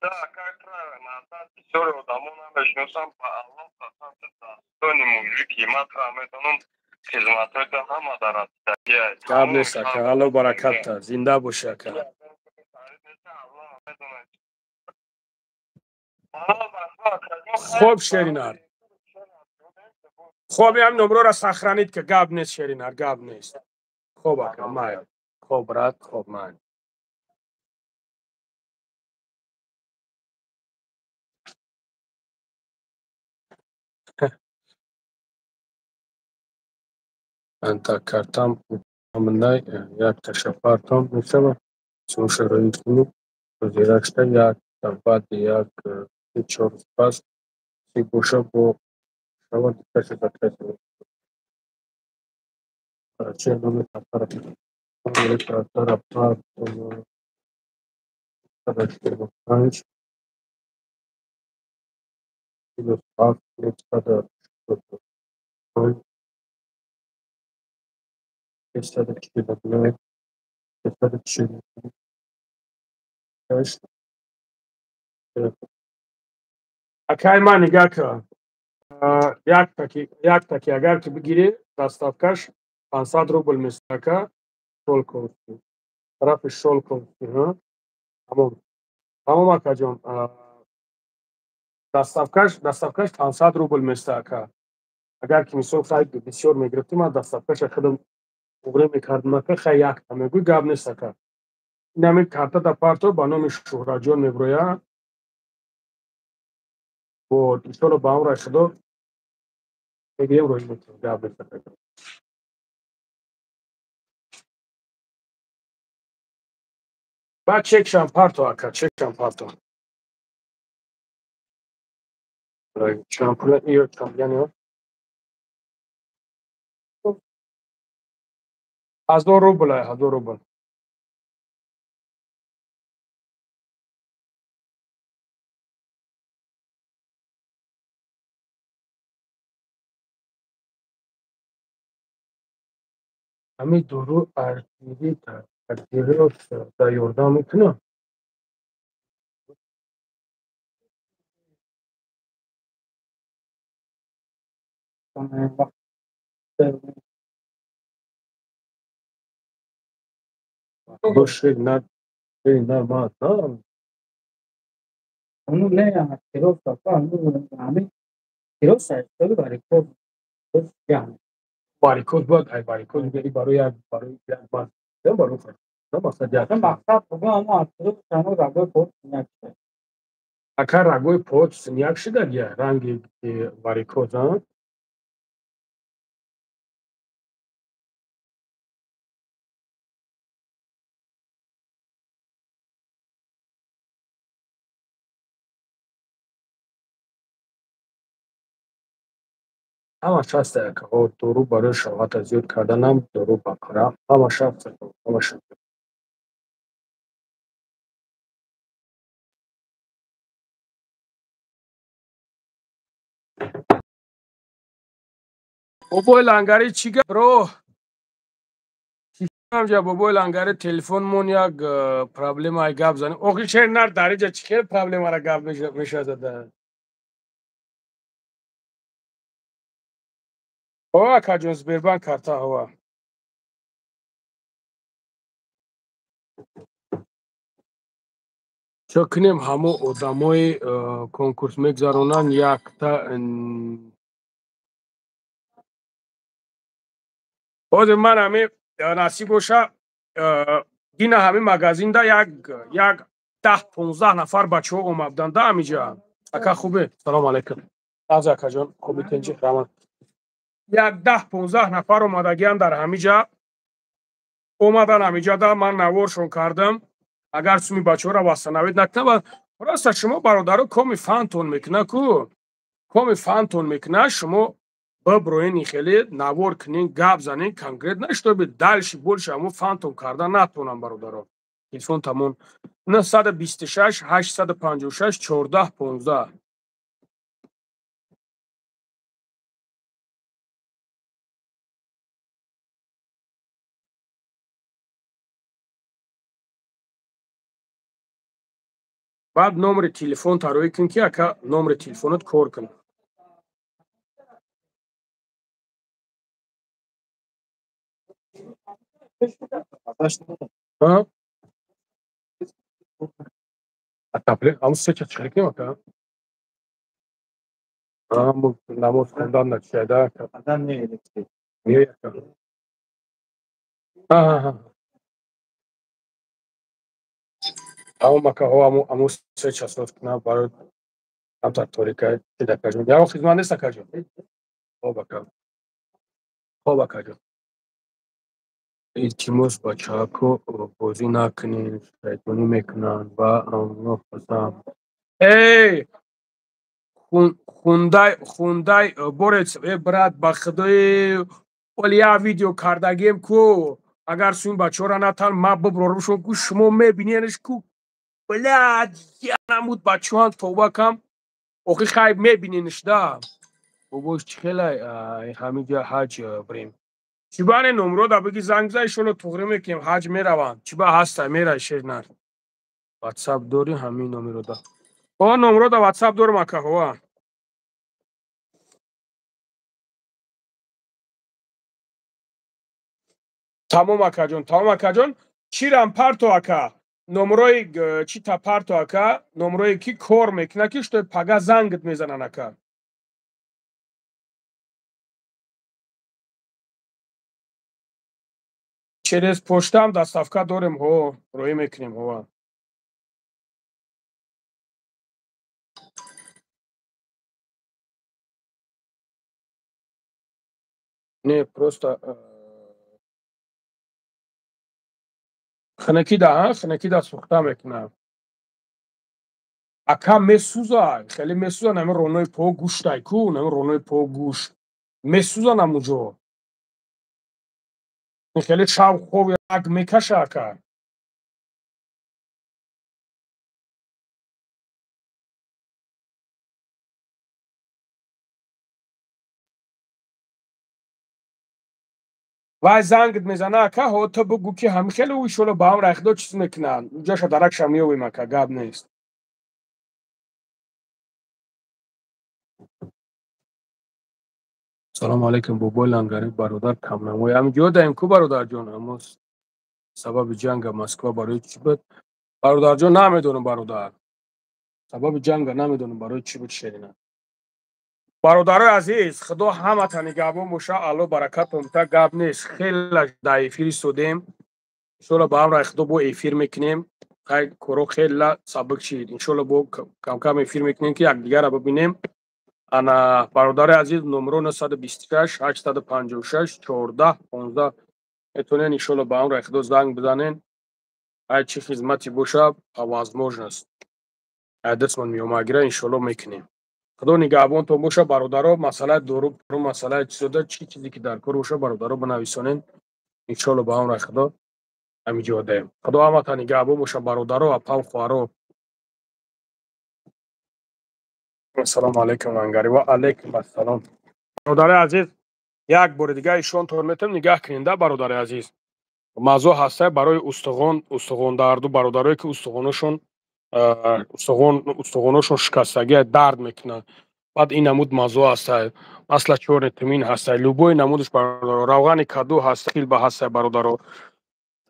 Да, как правильно, бисёре одамо намешиносам, ба Аллоҳ қасам, дастони мужики ман тра медонам, хизматҳоята ҳама дар расидагиай. Гап нест, ака, Алло баракатта, зинда боши, ака. Хоб, Шеринар. Хоб, ям номрора сохранить ка, гап нест, Шеринар, гап нест. Хоб, ака, майл. Хоб, брат, хоб, майл. Анта картам мындай як ташапартом мешава, чун шароит кунӣ зиракшта як баъди як 3-4 рӯз пас си боша бо шава диташа заказ. Че номи картара? Номери картара партом 45 47 365 349 348. Акай ман, нигаҳ кун, яктаки агар ки бигирӣ, доставкаш 500 рубл месака. Шолковский, тарафи Шолковский. Тамом, тамом, акаҷон, доставкаш 500 рубл места, ака. Агар ки мисол хай бисёр мегирифтӣ, ман доставкаша худам уғре мекардам, ака. Хай, якта мегӯй, гап нест, ака. Инами карта да парто, ба номи Шӯҳратҷон меброяд. Вот, иншолло, ба амраи Худо мегирем, роҳӣ мекунем, гап нест, ака. Баъд чекшам парто, ака, чекшам парто. Чанд пула ё чанд, яъне 1000 рубл, 1000 рубл. Ҳамин дору артериоз да ёрдам мекунад? Шер нар, ма Ну, не, артериоз, ҳамин тироз ҳисоби варикоз. Варикоз бояд, ай варикоз бери барои як баз барои мақсад як мақсад бугӯ, аммо артериоз ҳамо рагои пот синяк шуда. Ака, рагои пот синяк шуда, ранги варикоз, а. Ҳамаш ҳаст, акаҳо, дору барои шаҳвата зиёд карданам, дору бақара, ҳамаш ҳаст, ҳамаш. Бобои Лангари чӣ гап, бро? Ҳамҷа бобои Лангари телефонмон як проблемаи гап занем. Охи шер нар дар инҷа чӣ хел проблемара гап мешавад? Ҳо, акаҷон, Сбербанк карта ҳова. Чо кунем, ҳамо одамои конкурс мегузаронанд якта. Ҳозир ман ҳами насиб боша, дина ҳами магазинда як 10-15 нафар бачаҳо омаданд да ҳамиҷа. Ака, хубе? Салому алайкум. Аз акаҷон, хуби, тинҷи, раман. Як 10-15 нафар омадагианд дар ҳамиҷа. Омадан ҳамиҷа да ман наворшон кардам. Агар суми бачаҳоро восстановить накунам, просто шумо бародаро коми фантон мекуна ку. Коми фантон мекуна, шумо биброен хеле навор кунин, гап занин конкретно, чтобы дальше больше ҳамо фантом карда натонам бародаро. Телефон тамом 926 856 14 15. Баъд номери телефон тароӣ кун, ки ака номери телефонат кор кун. Ҳамун се час чӣ кунем, ака? Намоз хондан начида. Не, ака. Тамом, ака, ҳо, аму се часот кунам барои камтар торика. Акаҷон, ягон хизмат нест, акаҷон? Хоб, ака, хоб, акаҷон. Илтимос, бачаҳако, бозӣ накунед, шайтонӣ мекунанд ва хостам. Эй, хундай, хундай борец, э брат, ба худои, оли як видео кардагием ку, агар суми бачаҳоро натан ма биброрумшон ку, шумо мебиненш ку, блядь, янамуд бачаҳоан, тоба кам. Охи хайб мебиненш да. Бобош, чӣ хелай ҳамиҷа ҳаҷ бирем? Чӣ бане номро да биги, занг бизан, иншолло туғрӣ мекунем, ҳаҷ мераванд. Чӣ ба ҳаста мерай шернар. Ватсап дорӣ ҳамин номеро да? О, номро да ватсап дорам, ака, ҳова. Тамом, акаҷон, тамом, акаҷон. Чирам парто, ака? Номрои чӣ та парто, ака? Номрое ки кор мекуна, ки что пага зангат мезананд, ака. Через почтаам доставка дорем, ҳо, роҳӣ мекунем, ҳова. Не, просто хунукида, хунукида сӯхта мекунам. Ака, месӯза, хеле месӯза, нами ронои по гӯштай ку, нами ронои по гӯшт. Месӯза намуҷо. Хеле шав хови раг мекаша, ака. Вай зангат мезана, ака, ҳо, ту бугӯ, ки ҳами хеле иншолло ба ҳам райхдо чиз мекунанд. Уҷаша даракша меёвем, ака, гап нест. Салому алайкум, бобои Лангари, бародар камнамои. Ҳамин ҷо даем ку, бародарҷон, аммо сабаби ҷанга Москва барои чӣ буд? Бародарҷон, намедонам, бародар. Сабаби ҷанга намедонам барои чӣ буд, шерина. Бародарои азиз, худо ҳамата нигаҳбон боша, Алло баракатон бита, гап нест. Хеле дар эфир истодем. Иншолло ба ҳамраи худо бо эфир мекунем. Хай, коро хеле сабук шид. Иншолло бо камкам эфир мекунем, ки якдигарро бибинем. Ана, бародари азиз, номро 926 856 14 15, метавонед иншолло ба ҳамраи худо занг бизанен. Ай чӣ хизмате боша, по возможность. Ай дастмон меомагира, иншолло мекунем. Худо нигаҳбонтон боша, бародаро. Масъалаи дору, масъалаи чизода, чӣ чизе ки дар кор боша, бародаро, бинависонен. Иншоалло, ба амри Худо ҳамиҷо даем. Худо ҳаматон нигаҳбон боша, бародаро, апав, хоҳаро. Ассалому алайкум, Лангари. Ва алайкум ассалом. Бародари азиз, як бори дига ишонтон метавем, нигаҳ кунед, да, бародари азиз. Мавзӯъ ҳаста барои устухон, устухондарду, бародарое ки устухонашон устухонашон шикастагия, дард мекунад. Баъд ин намуд мавзӯъ ҳаста, масла чёрный тмин ҳаста, любой намудаш, бародаро, равғани каду ҳаста, хилба ҳаста, бародаро.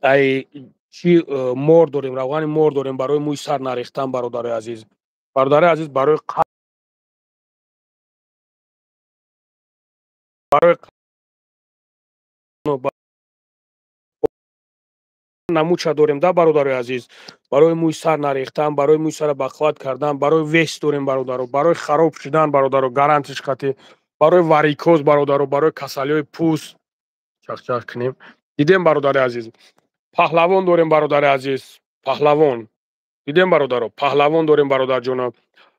Ай чи мор дорем, равғани мор дорем барои мӯи сар нарехтан, бародари азиз. Бародари азиз, барои намуча дорем, да, бародарои азиз, барои мӯи сар нарехтан, барои мӯи сара бақувват кардан, барои вес дорем, бародаро, барои хароб шудан, бародаро, гарантиш қати, барои варикоз, бародаро, барои касалиҳои пӯст чахчах кунем. Дидем, бародари азиз, паҳлавон дорем, бародари азиз, паҳлавон. Дидем, бародаро, паҳлавон дорем, бародарҷоно.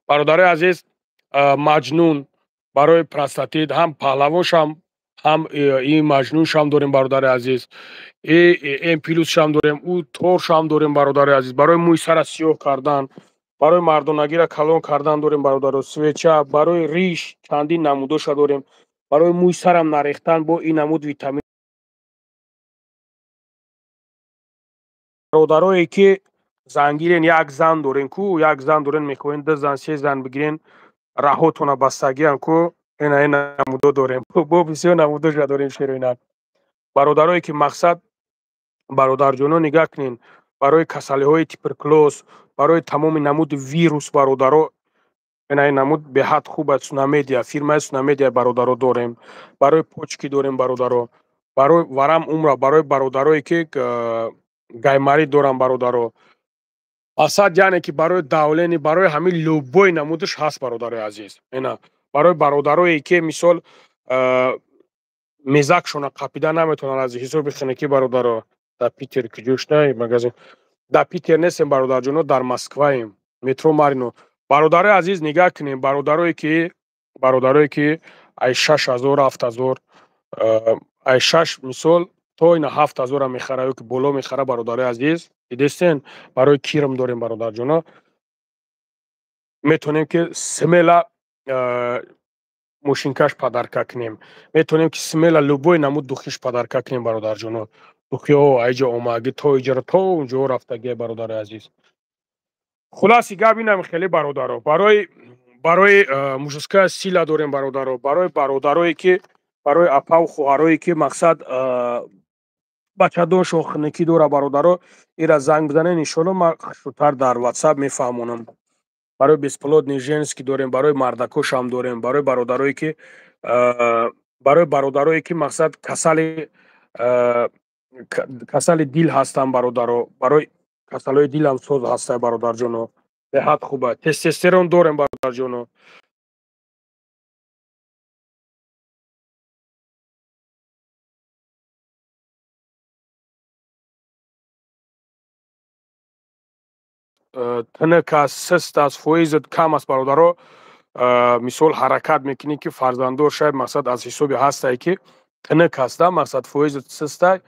Бародари азиз, маҷнун барои простатит, ҳам паҳлавоншам, ҳам ин маҷнуншам дорем, бародари азиз, м плюсшам дорем, ӯ торшам дорем, бародари азиз, барои мӯи сара сиёҳ кардан, барои мардонагиро калон кардан дорем, бародаро, свеча барои риш, чандин намудоша дорем, барои мӯи сарам нарехтан бо ин намуд витамин. Бародарое ки зангирен, як зан дорен ку, як зан дорен, мехоҳен ду зан, се зан бигирен, раҳотона бастагиам ку, ина ин намудо дорем, бо бисёр намудоша дорем, шероина. Бародарое ки мақсад, бародарҷоно, нигаҳ кунед, барои касалиҳои туберкулоз, барои тамоми намуди вирус, бародаро, ина ин намуд беҳад хуб аст, Сунамедиа, фирмаи Сунамедиа, бародаро, дорем, барои почки дорем, бародаро, барои варам умра, барои бародарое ки гайморит дорам, бародаро, асад, яъне ки барои давление, барои ҳамин любой намудаш ҳаст, бародарои азиз. Ина барои бародарое ки мисол мезакшона қапида наметавонанд аз ҳисоби хунукӣ, бародаро. Дар Питер куҷоштай магазин? Дар Питер нестем, бародарҷоно, дар Москваем, метро Марино. Бародарои азиз, нигаҳ кунем, бародарое ки ай 6000, 7000, ай шаш мисол то ина 7000-а мехара ё ки боло мехара, бародарои азиз, дидестен, барои кирм дорем, бародарҷоно, метавонем ки смело мошинкаш подарка кунем, метавонем ки смело любой намуд духиш подарка кунем, бародарҷоно. Духиҳо айҷа омаги, то иҷара, то унҷо рафтагия, бародари азиз. Хулоси гап инам хеле, бародаро, барои мужская сила дорем, бародаро, барои бародарое ки, барои апаву хоҳарое ки мақсад бачадоншон хунукӣ дора, бародаро, ира занг бизанед, иншоалло, ман хушрӯтар дар Ватсап мефаҳмонам. Барои бесплодный женский дорем, барои мардакошам дорем, барои бародарое ки мақсад касали дил ҳастанд, бародаро, барои касалҳои дилам соз ҳаста, бародарҷоно, беҳад хуба. Тестостерон дорем, бародарҷоно. Тинак аст, сист аст, фоизат кам аст, бародаро, мисол ҳаракат мекунӣ ки фарзанддор шавӣ, мақсад аз ҳисоби ҳастае ки тинак аста, мақсад фоизат систай,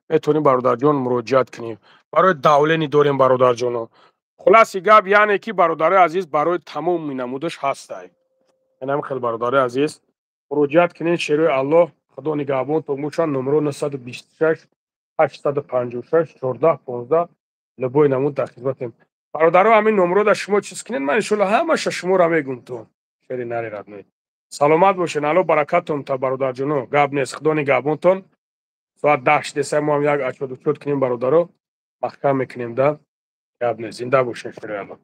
метавонӣ, бародарҷон, муроҷиат кунӣ. Барои давление дорем, бародарҷоно. Хулоси гап, яъне ки, бародарои азиз, барои тамоми намудаш ҳастай. Инам хел, бародарои азиз, муроҷиат кунед, шерои Аллоҳ. Худо нигаҳбонтон бошад. Номеро 926 856 14 15, любой намуд дар хизматем, бародаро. Ҳамин номерода шумо чиз кунед, ман иншоалло ҳамаша шуморо мегум. То шери нари родной, саломат бошед, Алло баракатон та, бародарҷоно. Гап нест, Худо нигаҳбонтон. Соат 10 шидеса, мо ҳам як ачоду чод кунем, бародаро, маҳкам мекунем, да. Гап нест, зинда бошед, шери Алло.